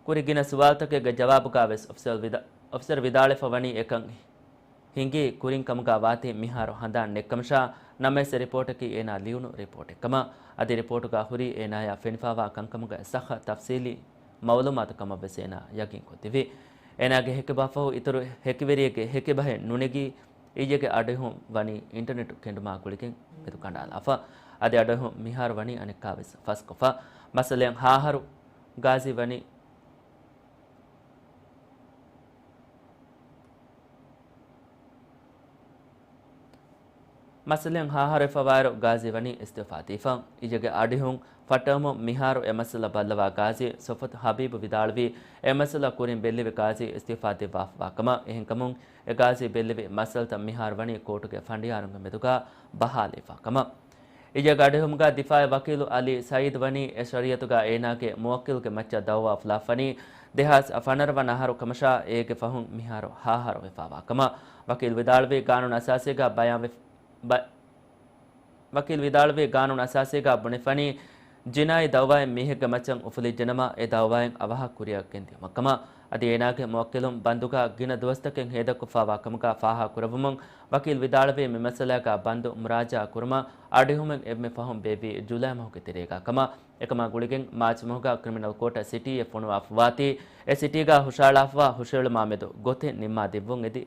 ކުރި ގިނަ ސުވާލުތަކެއްގެ ޖަވާބުގަ ވެސް އޮފިސަރު ވިދާ، އޮފިސަރު ވިދާޅުވެފަވަނީ އެކަން ހިނގީ ކުރިން ކަމުގަ ވާތީ މިހާރު ހަނދާން ނެއްކަމަށާ، ނަމަވެސް އެ ރިޕޯޓަކީ އޭނާ ލިޔުނު ރިޕޯޓެއް ކަމަށް. އަދި ރިޕޯޓުގަ ހުރީ އޭނާޔާ ފެނިފަވާ ކަންކަމުގެ ސައްހަ ތަފްސީލީ މައުލޫމާތު ކަމަށް ވެސް އޭނާ ޔަގީން ކޮށްދެއްވި. އޭނާގެ ހެކިބަހަށް ފަހު އިތުރު ހެކިވެރިއެއްގެ ހެކިބަހެއް ނުނެގި، އިއްޔެގެ އަޑުއެހުން ވަނީ އިންޓަރނެޓް ކެނޑުމާ ގުޅިގެން މެދު ކަނޑާލާފަ. އަދި އަޑުއެހުން މިހާރު ވަނީ އަނެއްކާވެސް ފަސްކޮށްފަ. މައްސަލައަށް ހައަހަރު ގާޒީ ވަނީ މައްސަލައަށް ހައަހަރުވެފަވާއިރު ގާޒީ ވަނީ އިސްތިއުފާ ދީފަ. އިއްޔެގެ އަޑުއެހުން ފައްޓަވަމުން މިހާރު އެ މައްސަލަ ބައްލަވާ ގާޒީ ސޮފޮތު ހަބީބު ވިދާޅުވީ، އެ މައްސަލަ ކުރިން ބެއްލެވި ގާޒީ އިސްތިއުފާ ދެއްވާފަވާ ކަމަށް. އެހެންކަމުން އެ ގާޒީ ބެއްލެވި މައްސަލަތައް މިހާރު ވަނީ ކޯޓުގެ ފަނޑިޔާރުންގެ މެދުގަ ބަހާލައިފާ ކަމަށް. އިއްޔެގެ އަޑުއެހުމުގަ ދިފާއީ ވަކީލު އަލީ ސައީދު ވަނީ އެ ޝަރީއަތުގަ އޭނާގެ މުވައްކިލުގެ މައްޗަށް ދައުވާ އުފުލާފަނީ ދެހާސް ފަނަރަ ވަނަ އަހަރު ކަމަށާ، އޭގެ ފަހުން މިހާރު ހައަހަރު ވެފަވާ ކަމަށް. ވަކީލު ވިދާޅުވީ، ގާނޫނު އަސާސީގަ ބަޔާންވެ، ބަ، ވަކީލު ވިދާޅުވީ، ގާނޫނު އަސާސީގަ ބުނެފަނީ، ޖިނާއީ ދައުވާއެއް މީހެއްގެ މައްޗަށް އުފުލިއްޖެނަމަ، އެ ދައުވާއިން އަވަހަށް ކުރިއަށް ގެންދިޔުމަށް ކަމަށް. އަދި އޭނާގެ މުވައްކިލުން ބަންދުގަ ގިނަ ދުވަސްތަކެއް ހޭދަކޮށްފަވާ ކަމުގަ ފާހަގަކުރެއްވުމުން، ވަކީލު ވިދާޅުވީ، މި މައްސަލާގަ ބަންދު މުރާޖައާ ކުރުމަށް އަޑުއެހުމެއް އެންމެ ފަހުން ބޭއްވީ ޖުލައި މަހުގެ ތެރޭގަ ކަމަށް. އެކަމާ ގުޅިގެން މާޗް މަހުގަ ކްރިމިނަލް ކޯޓަށް ސިޓީއެއް ފޮނުވާފަވާތީ، އެ ސިޓީގަ ހުށައަޅާފަވާ ހުށައެޅުމާ މެދު ގޮތެއް ނިންމާ ދެއްވުން އެދި،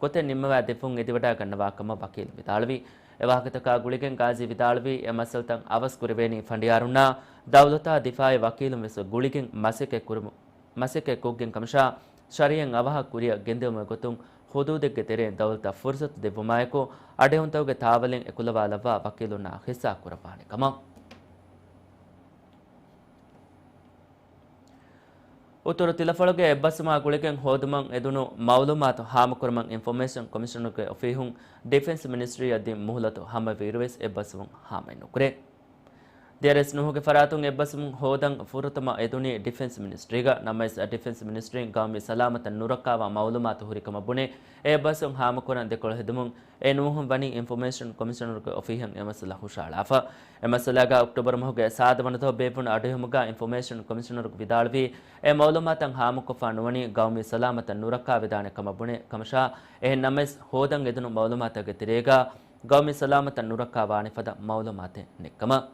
ގޮތެއް ނިންމަވާ ދެއްވުން އެދިވަޑައިގަންނަވާ ކަމަށް ވަކީލު ވިދާޅުވި. އެ ވާހަކަތަކާ ގުޅިގެން ގާޒީ ވިދާޅުވީ، އެ މައްސަލަތައް އަވަސް ކުރެވޭނީ ފަނޑިޔާރުންނާ ދައުލަތާ ދިފާއީ ވަކީލުން ވެސް ގުޅިގެން މަސައްކަތް ކުރުމު، މަސައްކަތް ކޮށްގެން ކަމަށާ، ޝަރީއަތް އަވަހަށް ކުރިއަށް ގެންދެވުމުގެ ގޮތުން ހުދޫދެއްގެ ތެރެއިން ދައުލަތަށް ފުރުސަތު ދެއްވުމާއެކު، އަޑުއެހުންތަކުގެ ތާވަލެއް އެކުލަވާލައްވާ ވަކީލުންނާ ހިއްސާ ކުރައްވާނެ ކަމަށް. އުތުރު ތިލަފަޅުގެ އެއްބަސްވުމާ ގުޅިގެން ހޯދުމަށް އެދުނު މައުލޫމާތު ހާމަކުރުމަށް އިންފޮމޭޝަން ކޮމިޝަނުގެ އޮފީހުން ޑިފެންސް މިނިސްޓްރީއަށް ދިން މުހުލަތު ހަމަވިއިރުވެސް އެއްބަސްވުން ހާމައެއް ނުކުރޭ. ދިޔަރޭސް ނޫހުގެ ފަރާތުން އެއްބަސްވުން ހޯދަން ފުރަތަމަ އެދުނީ ޑިފެންސް މިނިސްޓްރީގަ. ނަމަވެސް، ޑިފެންސް މިނިސްޓްރީން ގައުމީ ސަލާމަތަށް ނުރައްކާވާ މައުލޫމާތު ހުރިކަމަށް ބުނެ، އެ އެއްބަސްވުން ހާމަކުރަން ދެކޮޅު ހެދުމުން އެ ނޫހުން ވަނީ އިންފޮމޭޝަން ކޮމިޝަނަރުގެ އޮފީހަށް އެ މައްސަލަ ހުށައަޅާފަ. އެ މައްސަލާގަ އޮކްޓޯބަރު މަހުގެ ސާދަ ވަނަތަހު ބޭއްވުނު އަޑުއެހުމުގަ އިންފޮމޭޝަން ކޮމިޝަނަރު ވިދާޅުވީ، އެ މައުލޫމާތަށް ހާމަކޮށްފަ ނުވަނީ ގައުމީ ސަލާމަތަށް ނުރައްކާވެދާނެ ކަމަށް ބުނެ ކަމަށާ، އެހެން ނަމަވެސް ހޯދަން އެދުނު މައުލޫމާތުގެ ތެރޭގަ ގައުމީ ސަލާމަތަށް ނުރައްކާވާނެ ފަދަ މައުލޫމާތެއް ނެތްކަމަށް.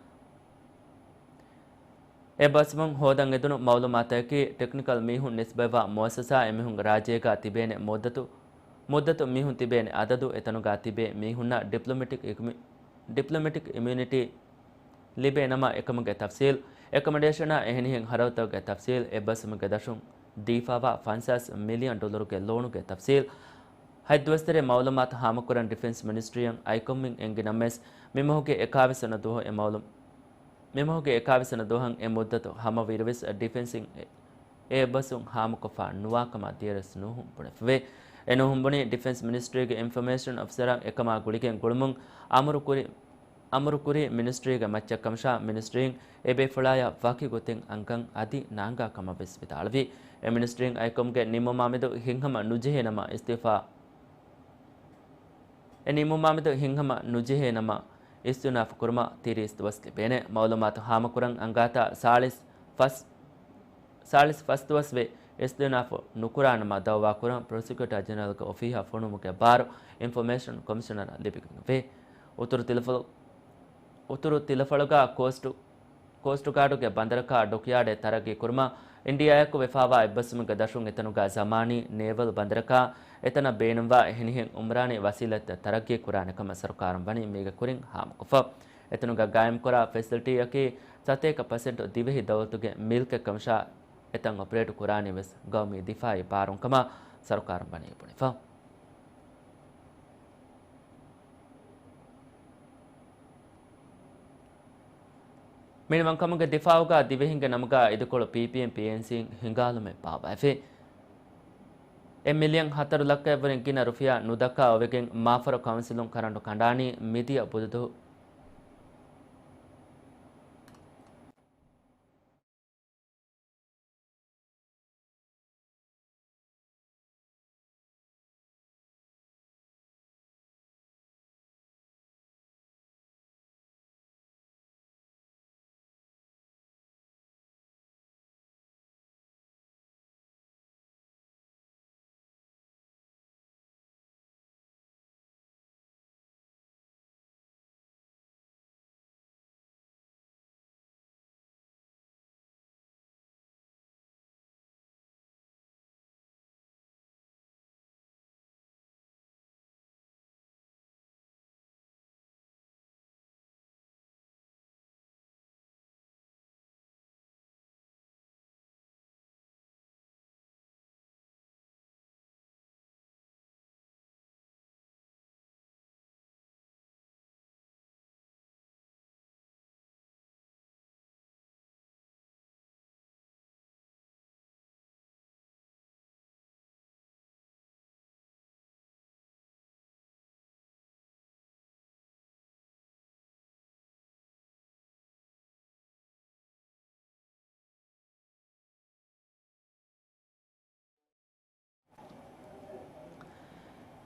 އެއްބަސްވުން ހޯދަން އެދުނު މައުލޫމާތަކީ، ޓެކްނިކަލް މީހުން ނިސްބަތްވާ މުއައްސަސާ އެމީހުން ރާއްޖޭގަ ތިބޭނެ މުއްދަތު، މުއްދަތު މީހުން ތިބޭނެ އަދަދު، އެތަނުގަ ތިބޭ މީހުންނަށް ޑިޕްލޮމެޓިކް އިމި، ޑިޕްލޮމެޓިކް އިމިއުނިޓީ ލިބޭނަމަ، އެކަމުގެ ތަފްސީލް، އެކޮމޮޑޭޝަނާ އެހެނިހެން ހަރަދުތަކުގެ ތަފްސީލް، އެއްބަސްވުމުގެ ދަށުން ދީފަވާ ފަންސާސް މިލިއަން ޑޮލަރުގެ ލޯނުގެ ތަފްސީލް، ހަތް ދުވަސްތެރޭ މައުލޫމާތު ހާމަކުރަން ޑިފެންސް މިނިސްޓްރީއަށް އައިކޮށްމިން އެނގި ނަމަވެސް، މިމަހުގެ އެކާވީސް ވަނަ ދުވަހު އެ މައުލޫ-، މިމަހުގެ އެކާވީސް ވަނަ ދުވަހަށް އެ މުއްދަތު ހަމަވިއިރުވެސް ޑިފެންސްއިން އެ-، އެއްބަސްވުން ހާމަކޮށްފަ ނުވާކަމަށް ދިޔަރަސް ނޫހުން ބުނެފަވޭ. އެ ނޫހުން ބުނީ ޑިފެންސް މިނިސްޓްރީގެ އިންފޮމޭޝަން އޮފިސަރ އެކަމާ ގުޅިގެން ގުޅުމުން އަމުރު ކުރި-، އަމުރު ކުރީ މިނިސްޓްރީގެ މައްޗަށް ކަމަށާ، މިނިސްޓްރީން އެ ބޭފުޅާޔަށް ވަކި ގޮތެއް އަންގަން އަދި ނާންގާ ކަމަށް ވެސް ވިދާޅުވި. އެ މިނިސްޓްރީން އައިކޮމުގެ ނިމުމާމެދު ހިތްހަމަ ނުޖެހޭ ނަމަ އިސްތިއުފާ، އެ ނިމުމާމެދު ހިތްހަމަ ނުޖެހޭ ނަމަ އިސްތިއުނާފު ކުރުމަށް ތިރީސް ދުވަސް ލިބޭނެ. މައުލޫމާތު ހާމަކުރަން އަނގާތާ ސާޅީސް ފަސް، ސާޅީސް ފަސް ދުވަސް ވެ އިސްތިއުނާފު ނުކުރާނަމަ ދައުވާކުރަން ޕްރޮސިކިއުޓާ ޖެނެރަލްގެ އޮފީހަށް ފޮނުވުމުގެ ބާރު އިންފޮމޭޝަން ކޮމިޝަނަރަށް ލިބިގެންވޭ. އުތުރު ތިލަފަޅު-، އުތުރު ތިލަފަޅުގަ ކޯސްޓު-، ކޯސްޓުގާޑުގެ ބަނދަރަކާ ޑޮކްޔާޑެއް ތަރައްގީ ކުރުމަށް އިންޑިއާއަކު ވެފާވާ އެއްބަސްވުމުގެ ދަށުން އެތަނުގަ ޒަމާނީ ނޭވަލް ބަނދަރަކާ އެތަނަށް ބޭނުންވާ އެހެނިހެން އުމްރާނީ ވަސީލަތްތައް ތަރައްގީ ކުރާނެ ކަމަށް ސަރުކާރުން ވަނީ މީގެ ކުރިން ހާމަކޮށްފަ. އެތަނުގަ ގާއިމްކުރާ ފެސިލިޓީއަކީ ސަތޭކަ ޕަސެންޓް ދިވެހި ދައުލަތުގެ މިލްކެއް ކަމަށާ، އެތަން އޮޕަރޭޓް ކުރާނީ ވެސް ގައުމީ ދިފާއީ ބާރުން ކަމަށް ސަރުކާރުން ވަނީ ބުނެފަ. މިނިވަންކަމުގެ ދިފާއުގަ ދިވެހިންގެ ނަމުގަ އިދިކޮޅު ޕީޕީއެމް ޕީއެންސީން ހިނގާލުމެއް ބާއްވައިފި. އެއް މިލިއަން ހަތަރު ލައްކައެއްވުރެ ގިނަ ރުފިޔާ ނުދައްކާ އޮވެގެން މާފަރު ކައުންސިލުން ކަރަންޓު ކަނޑާނީ މިދިޔަ ބުދު-،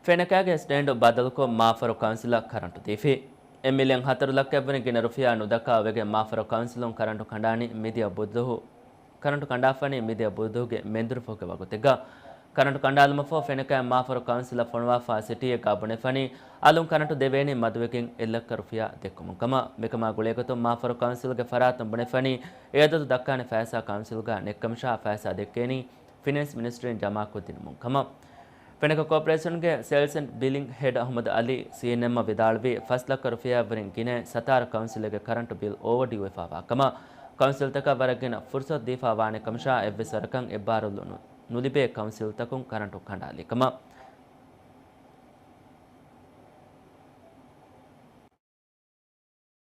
ފެނަކާގެ ސްޓޭންޑް ބަދަލުކޮށް މާފަރު ކައުންސިލަށް ކަރަންޓު ދީފި. އެއް މިލިއަން ހަތަރު ލައްކައެއްވުރެ ގިނަ ރުފިޔާ ނުދައްކާ އޮވެގެން މާފަރު ކައުންސިލުން ކަރަންޓު ކަނޑާނީ މިދިޔަ ބުދު-، ކަރަންޓު ކަނޑާފަނީ މިދިޔަ ބުދުގެ މެންދުރުފުކެ ވަގުތެއްގަ. ކަރަންޓު ކަނޑާލުމަށްފަހު ފެނަކައިން މާފަރު ކައުންސިލަށް ފޮނުވާފާ ސިޓީއެއްގަ ބުނެފަނީ އަލުން ކަރަންޓު ދެވޭނީ މަދުވެގެން އެއް ލައްކަ ރުފިޔާ ދެއްކުމުން ކަމަށް. މިކަމާ ގުޅޭގޮތުން މާފަރު ކައުންސިލްގެ ފަރާތުން ބުނެފަނީ އެ އަދަދު ދައްކާނެ ފައިސާ ކައުންސިލްގަ ނެއްކަމަށާ ފައިސާ ދެއްކޭނީ ފިނޭންސް މިނިސްޓްރީން ޖަމާކޮށްދިނުމުން ކަމަށް. ފެނަކަ ކޯޕަރޭޝަންގެ ސޭލްސް އެންޑް ބިލިން ހެޑް އަހުމަދު އަލީ ސީއެންއެމްއަށް ވިދާޅުވީ، ފަސް ލައްކަ ރުފިޔާއަށްވުރެން ގިނައިން ސަތާރަ ކައުންސިލެއްގެ ކަރަންޓު ބިލް އޯވަޑިއުވެފާވާ ކަމަށް. ކައުންސިލްތަކަށް ވަރަށް ގިނަ ފުރުސަތު ދީފާވާނެ ކަމަށާ، އެއްވެސް ވަރަކަށް އެއްބާރުލުން ނުލިބޭ ކައުންސިލްތަކުން ކަރަންޓު ކަނޑާލި ކަމަށް.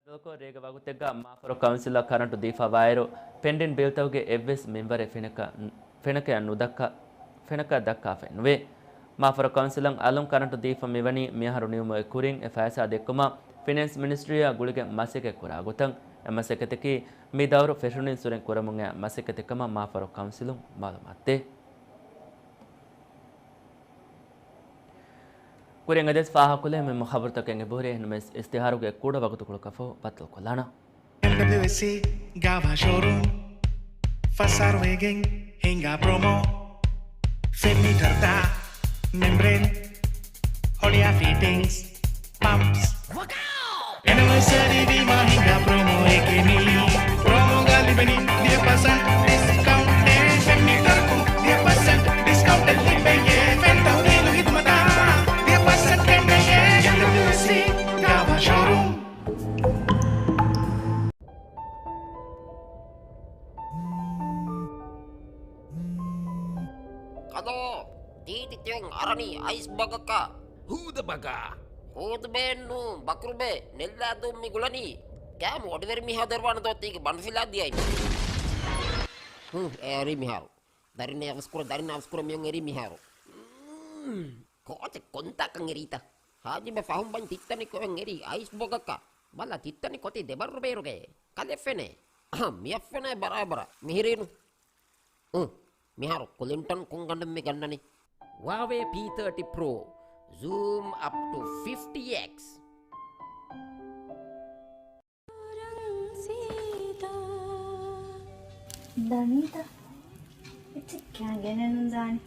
ބަދަލުކޮށް ރޭގެ ވަގުތެއްގަ މާފަރު ކައުންސިލަށް ކަރަންޓު ދީފަވާއިރު، ޕެންޑިން ބިލްތަކުގެ އެއްވެސް މިންވަރެއް ފެނަކަ-، ފެނަކަޔަށް ނުދައްކާ، ފެނަކަ ދައްކާފައެއް ނުވޭ. މާފަރު ކައުންސިލަށް އަލުން ކަރަންޓު ދީފަ މިވަނީ މިއަހަރު ނިމުމުގެ ކުރިން އެ ފައިސާ ދެއްކުމަށް ފިނޭންސް މިނިސްޓްރީއާ ގުޅިގެން މަސައްކަތް ކުރާ ގޮތަށް. އެ މަސައްކަތަކީ މި ދައުރު ފެށުނިން ސުރެން ކުރަމުން އައި މަސައްކަތެއް ކަމަށް މާފަރު ކައުންސިލުން މައުލޫމާތު ދޭ. ކުރިން އެދެސް ފާހަގަކޮށްލެވޭ މެމް ޚަބަރުތަކެއް އެބަހުރޭ، އެހެންނަމަވެސް އިސްތިހާރުގެ ކުޑަ ވަގުތުކޮޅަކަށްފަހު ބައްދަލުކޮށްލާނަން. އެމްޑަބްލިއުއެސްސީ ގާވާ ޝޯރޫމް ފަސް އަހަރު ވެގެން ހިނގާ ޕްރޮމޯ. ފެންމީޓަރުތައް، މެމްބްރޭން، ހޮޅިއާ ފިޓިންގްސް، ޕަމްޕްސް. އެނިވަރސަރީ ވީމާ ހިނގާ ޕްރޮމޯއެކޭ މީ. ޕްރޮމޯގަ ލިބެނީ ވިހި ޕަސެންޓް ޑިސްކައުންޓެއް. ފެންމީޓަރަކުން ވިހި ޕަސެންޓް ޑިސްކައުންޓެއް ލިބެޔޭ. ފެން ތަހުލީލު ހިދުމަތާ ވިހި ޕަސެންޓް ކެނޑެޔޭ. އެމްޑަބްލިއުއެސްސީ ގާވާ ޝޯރޫމް. ހަލޯ! ދީދި ދެން އަރަނީ އައިސް ބަގަކާ. ހޫދަ ބަގާ. ހޫދުބޭއެއްނޫ، ބަކުރުބޭ، ނެއްލާދޫން މި ގުޅަނީ. ކާމު އޮޑިވެރި މިހާ ދެރުވާނެ ދޯ ތީގެ ބަނޑުފިލާ ދިޔައި. ހު، އެ އެރީ މިހާރު. ދަރިން އަވަސްކުރ، ދަރިން އަވަސްކުރ މިއޮން އެރީ މިހާރު. މް، ކޯޗެއް ކޮންތާކަން އެރީތަ؟ ހާޖިބެ ފަހުން ބަން ތިއްތަނި ކޮއެން އެރީ އައިސް ބޮގަކާ. ބަލަ ތިއްތަނި ކޮތި ދެބައްރު ބޭރުގައޭ. ކަލެ ފެނޭ. އަހަ، މިއަށް ފެނޭ ބަރާބަރަށް. މިހިރީނު. އު، މިހާރު ކުލިންޓަން ކޮންގަނޑެއް މި ގަންނަނީ؟ ވާވޭ ޕީ ތާޓީ ޕްރޯ. Zoom up to fifty X. ދަނީތަ؟ އެއްޗެއް ކާން ގެނެއްނު ދާނީ.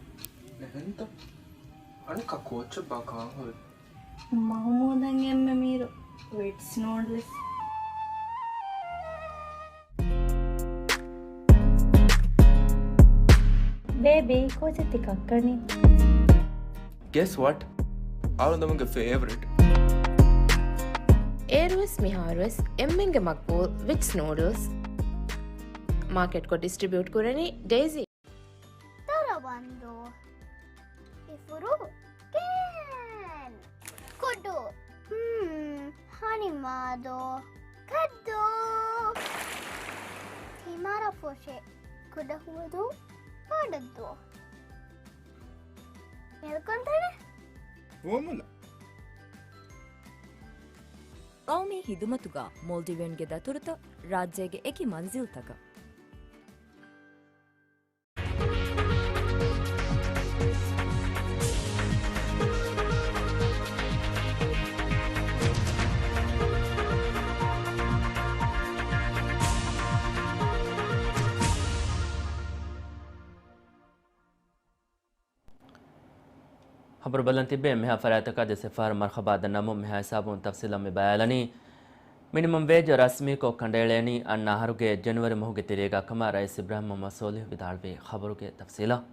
އެހެންތަ؟ އަނެއްކާ ކޯއްޗެއް ބާ ކާން ހުރި؟ މަހުމޫދަށް އެންމެ މީރު ވިޓްސް ނޫޑްލްސް. ބޭބީ، ކޯޗެއް ތި ކައްކަނީ؟ Guess what? އަޅުގަނޑުގެ ފޭވަރިޓް. އޭރުވެސް މިހާރުވެސް އެންމެންގެ މަގްބޫލް ވިޓްސް ނޫޑްލްސް. މާކެޓްކޮށް ޑިސްޓްރިބިއުޓް ކުރަނީ ޑެއިޒީ. ދަރަވަންދޫ. އިފުރު. ކޭން. ކުޑު. ހްމް. ހަނިމާދޯ. ކައްދޫ. ތިމަރަފުށި. ކުޑަހުވަދޫ. ބޮޑަށްދޫ. މެލްކޮންތަނެ. ފޯމުލަ. ގައުމީ ހިދުމަތުގަ މޯލްޑިވިއަންގެ ދަތުރުތައް ރާއްޖޭގެ އެކި މަންޒިލްތަކަށް. ޚަބަރު ބަލަން ތިއްބެ މިހާ ފަރާތަކާ ދެ ސެފާރު މަރްޙަބާ ދަންނަމުން މިހާ ހިސާބުން ތަފްސީލަށް މި ބަޔާލަނީ. މިނިމަމް ވޭޖް ރަސްމީކޮށް ކަނޑައެޅޭނީ އަންނަ އަހަރުގެ ޖެނުއަރީ މަހުގެ ތެރޭގަ ކަމަށް ރައީސް އިބްރާހިމް މުޙައްމަދު ސޯލިހު ވިދާޅުވި. ޚަބަރުގެ ތަފްސީލަށް.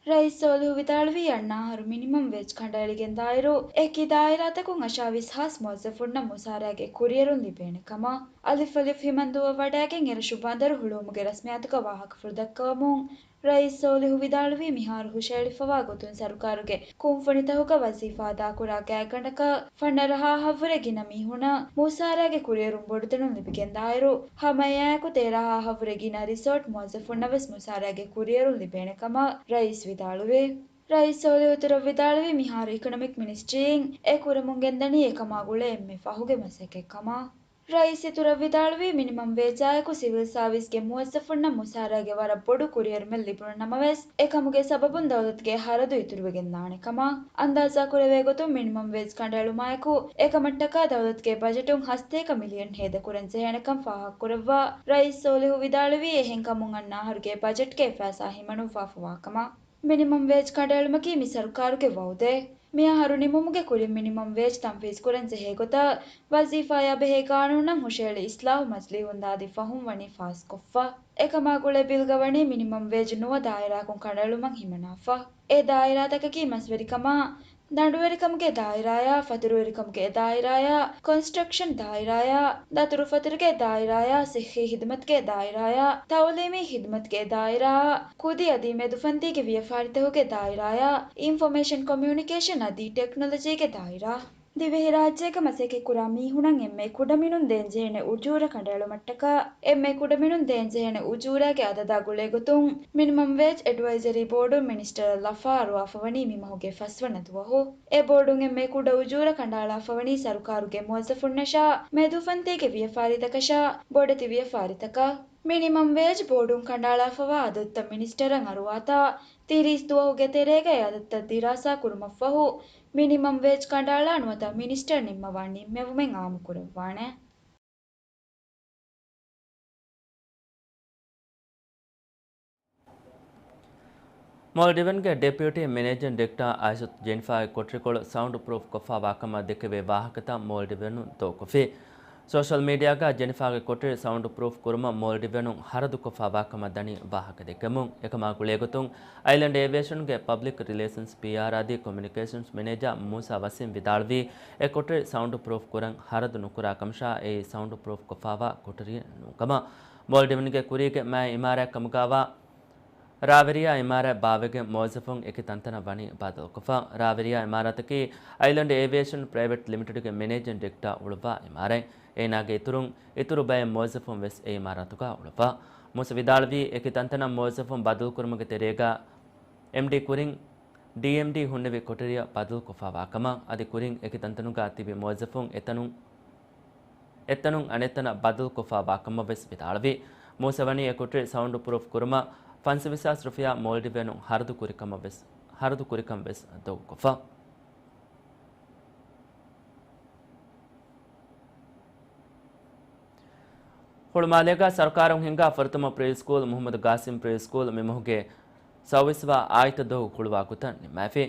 ރައީސް ސޯލިހު ވިދާޅުވީ އަންނަ އަހަރު މިނިމަމް ވޭޖް ކަނޑައެޅިގެން ދާއިރު އެކި ދާއިރާތަކުން އަށާވީސް ހާސް މުވައްޒަފުންނަށް މުސާރައިގެ ކުރިއެރުން ލިބޭނެ ކަމަށް އަލިފް އަލިފް ހިމަންދޫއަށް ވަޑައިގެން އެރަށު ބަނދަރު ހުޅުވުމުގެ ރަސްމިއްޔާތުގަ ވާހަކަފުޅު ދައްކަވަމުން ރައީސް ސޯލިހު ވިދާޅުވީ މިހާރު ހުށައެޅިފަވާ ގޮތުން ސަރުކާރުގެ ކުންފުނިތަކުގަ ވަޒީފާ އަދާކުރާ ގާތްގަނޑަކަށް ފަނަރަ ހާހަށްވުރެ ގިނަ މީހުނަށް މުސާރައިގެ ކުރިއެރުން ބޮޑުދަނުން ލިބިގެން ދާއިރު، ހަމައެއާއެކު ތޭރަ ހާހަށްވުރެ ގިނަ ރިސޯޓް މުވައްޒަފުންނަށް ވެސް މުސާރައިގެ ކުރިއެރުން ލިބޭނެ ކަމަށް ރައީސް ވިދާޅުވި. ރައީސް ސޯލިހު އިތުރަށް ވިދާޅުވީ މިހާރު އިކޮނޮމިކް މިނިސްޓްރީއިން އެ ކުރަމުން ގެންދަނީ އެކަމާ ގުޅޭ އެންމެ ފަހުގެ މަސައްކަތް ކަމަށް. ރައީސް އިތުރަށް ވިދާޅުވީ މިނިމަމް ވޭޖާއެކު ސިވިލް ސާވިސްގެ މުވައްޒަފުންނަށް މުސާރައިގެ ވަރަށް ބޮޑު ކުރިއެރުމެއް ލިބުނު ނަމަވެސް، އެކަމުގެ ސަބަބުން ދައުލަތުގެ ހަރަދު އިތުރުވެގެންދާނެ ކަމަށް. އަންދާޒާކުރެވޭ ގޮތުން މިނިމަމް ވޭޖް ކަނޑައެޅުމާއެކު އެކަމަށްޓަކާ ދައުލަތުގެ ބަޖެޓުން ހަސަތޭކަ މިލިއަން ހޭދަކުރަން ޖެހޭނެކަން ފާހަގަކުރައްވާ، ރައީސް ސޯލިހު ވިދާޅުވީ އެހެންކަމުން އަންނަ އަހަރުގެ ބަޖެޓްގެ އެއްފައިސާ ހިމަނުއްވާފަވާ ކަމަށް. މިނިމަމް ވޭޖް ކަނޑައެޅުމަކީ މި ސަރުކާރުގެ ވައުދެއް. މިއަހަރު ނިމުމުގެ ކުރިން މިނިމަމް ވޭޖް ތަންފީޒުކުރަން ޖެހޭ ގޮތަށް ވަޒީފާއާ ބެހޭ ގާނޫނަށް ހުށައެޅި އިސްލާހު މަޖިލީހުން ދާދި ފަހުން ވަނީ ފާސްކޮށްފަ. އެކަމާ ގުޅޭ ބިލްގަ ވަނީ މިނިމަމް ވޭޖް ނުވަ ދާއިރާއަކުން ކަނޑައެޅުމަށް ހިމަނާފަ. އެ ދާއިރާތަކަކީ މަސްވެރިކަމާ، ދަނޑުވެރިކަމުގެ ދާއިރާޔާ، ފަތުރުވެރިކަމުގެ ދާއިރާޔާ، ކޮންސްޓްރަކްޝަން ދާއިރާޔާ، ދަތުރުފަތުރުގެ ދާއިރާޔާ، ސިއްހީ ހިދުމަތުގެ ދާއިރާޔާ، ތައުލީމީ ހިދުމަތުގެ ދާއިރާއާ، ކުދި އަދި މެދުފަންތީގެ ވިޔަފާރިތަކުގެ ދާއިރާޔާ، އިންފޮމޭޝަން ކޮމިއުނިކޭޝަން އަދި ޓެކްނޮލޮޖީގެ ދާއިރާ. ދިވެހިރާއްޖޭގަ މަސައްކަތްކުރާ މީހުނަށް އެންމެ ކުޑަމިނުން ދޭންޖެހޭނެ އުޖޫރަ ކަނޑައެޅުމަށްޓަކާ، އެންމެ ކުޑަމިނުން ދޭންޖެހޭނެ އުޖޫރާގެ އަދަދާ ގުޅޭގޮތުން، މިނިމަމް ވޭޖް އެޑްވައިޒަރީ ބޯޑުން މިނިސްޓަރަށް ލަފާ އަރުވާފަވަނީ މިމަހުގެ ފަސްވަނަ ދުވަހު. އެ ބޯޑުން އެންމެ ކުޑަ އުޖޫރަ ކަނޑައަޅާފަވަނީ ސަރުކާރުގެ މުވައްޒަފުންނަށާ، މެދުފަންތީގެ ވިޔަފާރިތަކަށާ، ބޮޑެތި ވިޔަފާރިތަކަށް. މިނިމަމް ވޭޖް ބޯޑުން ކަނޑައަޅާފަވާ އަދަދުތައް މިނިސްޓަރަށް އަރުވާތާ، ތިރީސް ދުވަހުގެ ތެރޭގައި އަދަދުތައް ދިރާސާ ކުރުމަށްފަހު، މިނިމަމް ވޭޖް ކަނޑައަޅާ ނުވަތަ މިނިސްޓަރ ނިންމަވާ ނިންމެވުމެއް އާއްމުކުރައްވާނެ. މޯލްޑިވަންގެ ޑެޕިއުޓީ މެނޭޖިން ޑިރެކްޓާ އާއިޝަތު ޖެނިފާގެ ކޮޓަރިކޮޅު ސައުންޑް ޕްރޫފް ކޮށްފާވާ ކަމަށް ދެކެވޭ ވާހަކަތައް މޯލްޑިވަނުން ދޫކޮށްފި. ސޯޝަލް މީޑިއާގަ ޖެނިފާގެ ކޮޓަރި ސައުންޑް ޕްރޫފް ކުރުމަށް މޯލްޑިވަނުން ހަރަދުކޮށްފާވާ ކަމަށް ދަނީ ވާހަކަ ދެއްކެމުން. އެކަމާ ގުޅޭގޮތުން އައިލެންޑް އޭވިއޭޝަންގެ ޕަބްލިކް ރިލޭޝަންސް ޕީއާރް އަދި ކޮމިއުނިކޭޝަންސް މެނޭޖާ މޫސާ ވަސީމް ވިދާޅުވީ، އެ ކޮޓަރި ސައުންޑް ޕްރޫފް ކުރަން ހަރަދު ނުކުރާ ކަމަށާ، އެއީ ސައުންޑް ޕްރޫފް ކޮށްފާވާ ކޮޓަރިއެއް ނޫން ކަމަށް. މޯލްޑިވަންގެ ކުރީގެ މާތް އިމާރާތް ކަމުގައިވާ ރާވެރިޔާ އިމާރާތް ބާވެގެން މުވައްޒަފުން އެކި ތަންތަނަށް ވަނީ ބަދަލުކޮށްފަ. ރާވެރިޔާ އިމާރާތަކީ އައިލެންޑް އޭވިއޭޝަން ޕްރައިވެޓް ލިމިޓެޑްގެ މެނޭޖިން ޑިރެކްޓާ އުޅުއްވާ އިމާރާތް. އޭނާގެ އިތުރުން، އިތުރު ބައެއް މުވައްޒަފުން ވެސް އެ އިމާރާތުގަ އުޅުއްވާ. މޫސަ ވިދާޅުވީ، އެކި ތަންތަނަށް މުވައްޒަފުން ބަދަލުކުރުމުގެ ތެރޭގަ އެމްޑީ ކުރިން ޑީއެމްޑީ ހުންނެވި ކޮޓަރިއަށް ބަދަލުކޮށްފައިވާ ކަމަށް، އަދި ކުރިން އެކި ތަންތަނުގަ ތިބި މުވައްޒަފުން އެތަނުން، އެތަނުން އަނެއްތަނަށް ބަދަލުކޮށްފައިވާ ކަމަށް ވެސް ވިދާޅުވި. މޫސަ ވަނީ އެ ކޮޓަރި ސައުންޑް ޕްރޫފް ކުރުމަށް ފަންސަވީސް ހާސް ރުފިޔާ މޯލްޑިވިއަނުން ހަރަދު ކުރި ކަމަށް ވެސް، ހަރަދު ކުރިކަން ވެސް ދޮގުކޮށްފަ. ހުޅުމާލޭގަ ސަރުކާރުން ހިންގާ ފުރަތަމަ ޕްރީ ސްކޫލް މުހައްމަދު ގާސިމް ޕްރީ ސްކޫލް މި މަހުގެ ސައުވީސް ވާ އާއިތަ ދުވަހު ކުޅުވާ ގޮތަށް ނިންމައިފި.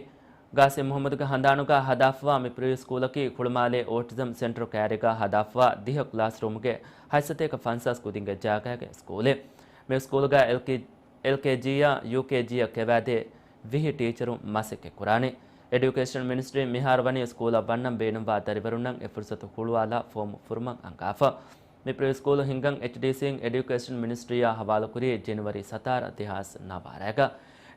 ގާސިމް މުހައްމަދުގެ ހަނދާނުގަ ހަދާފަވާ މި ޕްރީ ސްކޫލަކީ ހުޅުމާލޭ އޯޓިޒަމް ސެންޓަރު ކައިރީގަ ހަދާފަވާ ދިހަ ކްލާސްރޫމުގެ ހަތްސަތޭކަ ފަންސާސް ކުދިންގެ ޖާގައިގެ ސްކޫލެއް. މި ސްކޫލުގަ އެލްކޭ، އެލްކޭޖީއަށް ޔޫކޭޖީއަށް ކެވާދޭ ވިހި ޓީޗަރުން މަސައްކަތް ކުރާނެ. އެޑިއުކޭޝަން މިނިސްޓްރީ މިހާރު ވަނީ ސްކޫލަށް ވަންނަން ބޭނުންވާ ދަރިވަރުންނަށް އެ ފުރުސަތު ހުޅުވާލާ ފޯމު ފުރުމަށް އަންގާފަ. މި ޕްރީ ސްކޫލު ހިންގަން އެޗްޑީސީން އެޑިއުކޭޝަން މިނިސްޓްރީއާ ހަވާލުކުރީ ޖެނުއަރީ ސަތާރަ ދެހާސް ނަވާރައިގަ.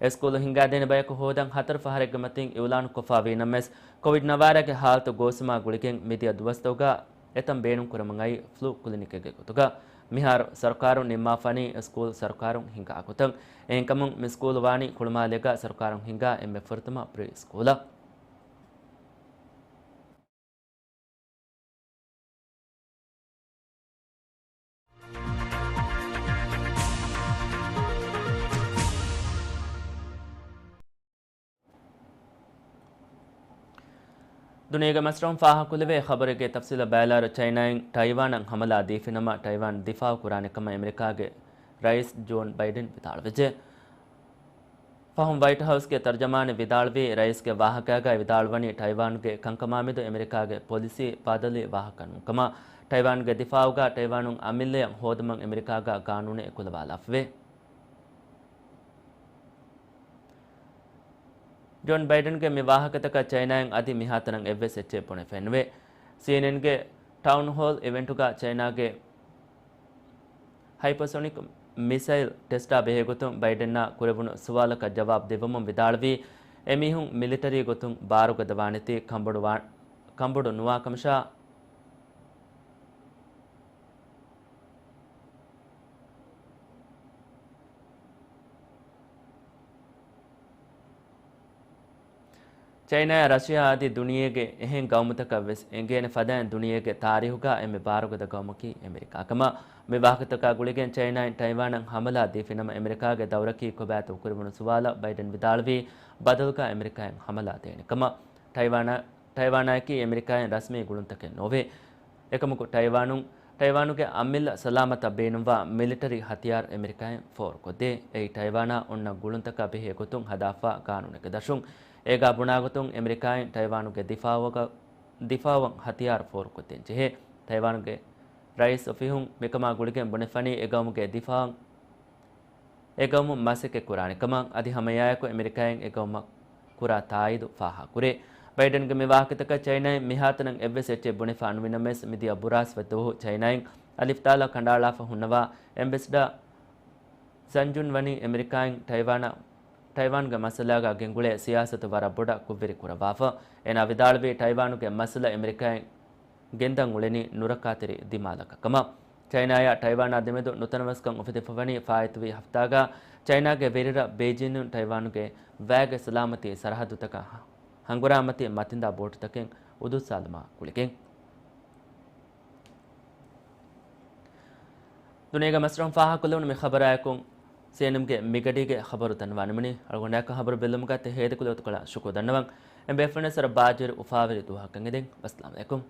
އެ ސްކޫލު ހިންގާދޭނެ ބަޔަކު ހޯދަން ހަތަރު ފަހަރެއްގެ މަތިން އިއުލާނު ކޮށްފަ ވީނަމަވެސް، ކޮވިޑް ނަވާރައިގެ ހާލަތު ގޯސްވުމާ ގުޅިގެން މިދިޔަ ދުވަސްތަކުގަ އެތަން ބޭނުން ކުރަމުން އައީ ފްލޫ ކްލިނިކެއްގެ ގޮތުގަ. މިހާރު ސަރުކާރުން ނިންމާފަނީ ސްކޫލް ސަރުކާރުން ހިންގާ ގޮތަށް. އެހެންކަމުން މި ސްކޫލް ވާނީ ހުޅުމާލޭގަ ސަރުކާރުން ހިންގާ އެންމެ ފުރަތަމަ ޕްރީ ސްކޫލަށް. ދުނިޔޭގެ މަސްރަހުން ފާހަގަކުރެވޭ ޚަބަރެއްގެ ތަފްސީލަށް ބައިލާއިރު، ޗައިނާއިން ޓައިވާނަށް ހަމަލާ ދީފިނަމަ، ޓައިވާން ދިފާއު ކުރާނެ ކަމަށް އެމެރިކާގެ ރައީސް ޖޯން ބައިޑެން ވިދާޅުވެއްޖެ. ފަހުން ވައިޓް ހައުސްގެ ތަރްޖަމާނެއް ވިދާޅުވީ، ރައީސްގެ ވާހަކައިގައި ވިދާޅުވަނީ، ޓައިވާންގެ ކަންކަމާމެދު އެމެރިކާގެ ޕޮލިސީ ބަދަލުވި ވާހަކަ ނޫންކަމަށް. ޓައިވާންގެ ދިފާއުގަ ޓައިވާނުން އަމިއްލަޔަށް ހޯދުމަށް އެމެރިކާގަ ގާނޫނެއް އެކުލަވާލާފަވޭ. ޖޯން ބައިޑެންގެ މި ވާހަކަތަކަށް ޗައިނާއިން އަދި މިހާތަނަށް އެއްވެސް އެއްޗެއް ބުނެފައެއްނުވޭ. ސީއެންއެންގެ ޓައުން ހޯލް އިވެންޓުގަ ޗައިނާގެ ހައިޕަސޯނިކް މިސައިލް ޓެސްޓާ ބެހޭގޮތުން ބައިޑެންއާ ކުރެވުނު ސުވާލަކަށް ޖަވާބު ދެއްވަމުން ވިދާޅުވީ، އެމީހުން މިލިޓަރީ ގޮތުން ބާރުގަދަވާނެތީ ކަނބޮޑު ވާ-، ކަނބޮޑު ނުވާކަމަށާ، ޗައިނާއާ ރަޝިޔާ އަދި ދުނިޔޭގެ އެހެން ގައުމުތަކަށް ވެސް އެނގޭނެ ފަދައިން ދުނިޔޭގެ ތާރީހުގަ އެންމެ ބާރުގަދަ ގައުމަކީ އެމެރިކާ ކަމަށް. މި ވާހަކަތަކާ ގުޅިގެން ޗައިނާއިން ޓައިވާނަށް ހަމަލާ ދީފިނަމަ، އެމެރިކާގެ ދައުރަކީ ކޮބާތޯ ކުރެވުނު ސުވާލަށް ބައިޑެން ވިދާޅުވީ، ބަދަލުގަ އެމެރިކާއިން ހަމަލާ ދޭނެ ކަމަށް. ޓައިވާނަށް ޓައިވާނާއެކީ އެމެރިކާއިން ރަސްމީ ގުޅުންތަކެއް ނޯވޭ. އެކަމަކު ޓައިވާނުން، ޓައިވާނުގެ އަމިއްލަ ސަލާމަތަށް ބޭނުންވާ މިލިޓަރީ ހަތިޔާރު އެމެރިކާއިން ފޯރުކޮށްދޭ. އެއީ ޓައިވާނާ އޮންނަ ގުޅުންތަކާ ބެހޭ ގޮތުން ހަދާފާ ގާނޫނެއްގެ ދަށުން. އޭގާ ބުނާ ގޮތުން އެމެރިކާއިން ޓައިވާނުގެ ދިފާއުގަ-، ދިފާއުއަށް ހަތިޔާރު ފޯރުކޮށްދޭން ޖެހޭ. ޓައިވާނުގެ ރައީސް އޮފީހުން މިކަމާ ގުޅިގެން ބުނެފަނީ އެގައުމުގެ ދިފާއަށް އެ ގައުމުން މަސައްކަތް ކުރާނެ ކަމަށް އަދި ހަމައެއާއެކު އެމެރިކާއިން އެ ގައުމަށް ކުރާ ތާއީދު ފާހަގަކުރޭ. ބައިޑެންގެ މި ވާހަކަތަކަށް ޗައިނާއިން މިހާތަނަށް އެއްވެސް އެއްޗެއް ބުނެފަ ނުވިނަމަވެސް، މިދިޔަ ބުރާސް ވައްދުވަހު ޗައިނާއިން އަލިފްދާލާ ކަނޑައަޅާފަ ހުންނަވާ އެމްބެސެޑާ ޒަންޖުން ވަނީ އެމެރިކާއިން ޓައިވާނަށް، ޓައިވާންގެ މައްސަލާގަ ގެންގުޅޭ ސިޔާސަތު ވަރަށް ބޮޑަށް ކުށްވެރި ކުރައްވާފަ. އޭނާ ވިދާޅުވީ، ޓައިވާނުގެ މައްސަލަ އެމެރިކާއިން ގެންދަން އުޅެނީ ނުރައްކާތެރި ދިމާލަކަށް ކަމަށް. ޗައިނާއާ ޓައިވާނާ ދެމެދު ނުތަނަވަސްކަން އުފެދިފަވަނީ ފާއިތުވި ހަފްތާގަ ޗައިނާގެ ވެރިރަށް ބެއިޖިނުން ޓައިވާނުގެ ވައިގެ ސަލާމަތީ ސަރަހައްދުތަކަށް ހަނގުރާމަތި މަތިންދާ ބޯޓުތަކެއް އުދުއްސާލުމާ ގުޅިގެން. ދުނިޔޭގެ މަސްރަހުން ފާހަގަކޮށްލެވުނު މި ޚަބަރާއެކު ސީއެންއެމްގެ މިގަޑީގެ ޚަބަރު ދަންނަވާނެ މިނި. އަޅުގަނޑާއެކު ޚަބަރު ބެއްލުމުގަ ތި ހޭދަކުރި އޮތުކޮޅަށް ޝުކުރު ދަންނަވަން. އެން ބޭފުޅުން ސަރަ ބާއްޖަވެރި އުފާވެރި ދުވަހަކަށް އެދެން. ވައްސަލާމް އަލައިކުމް.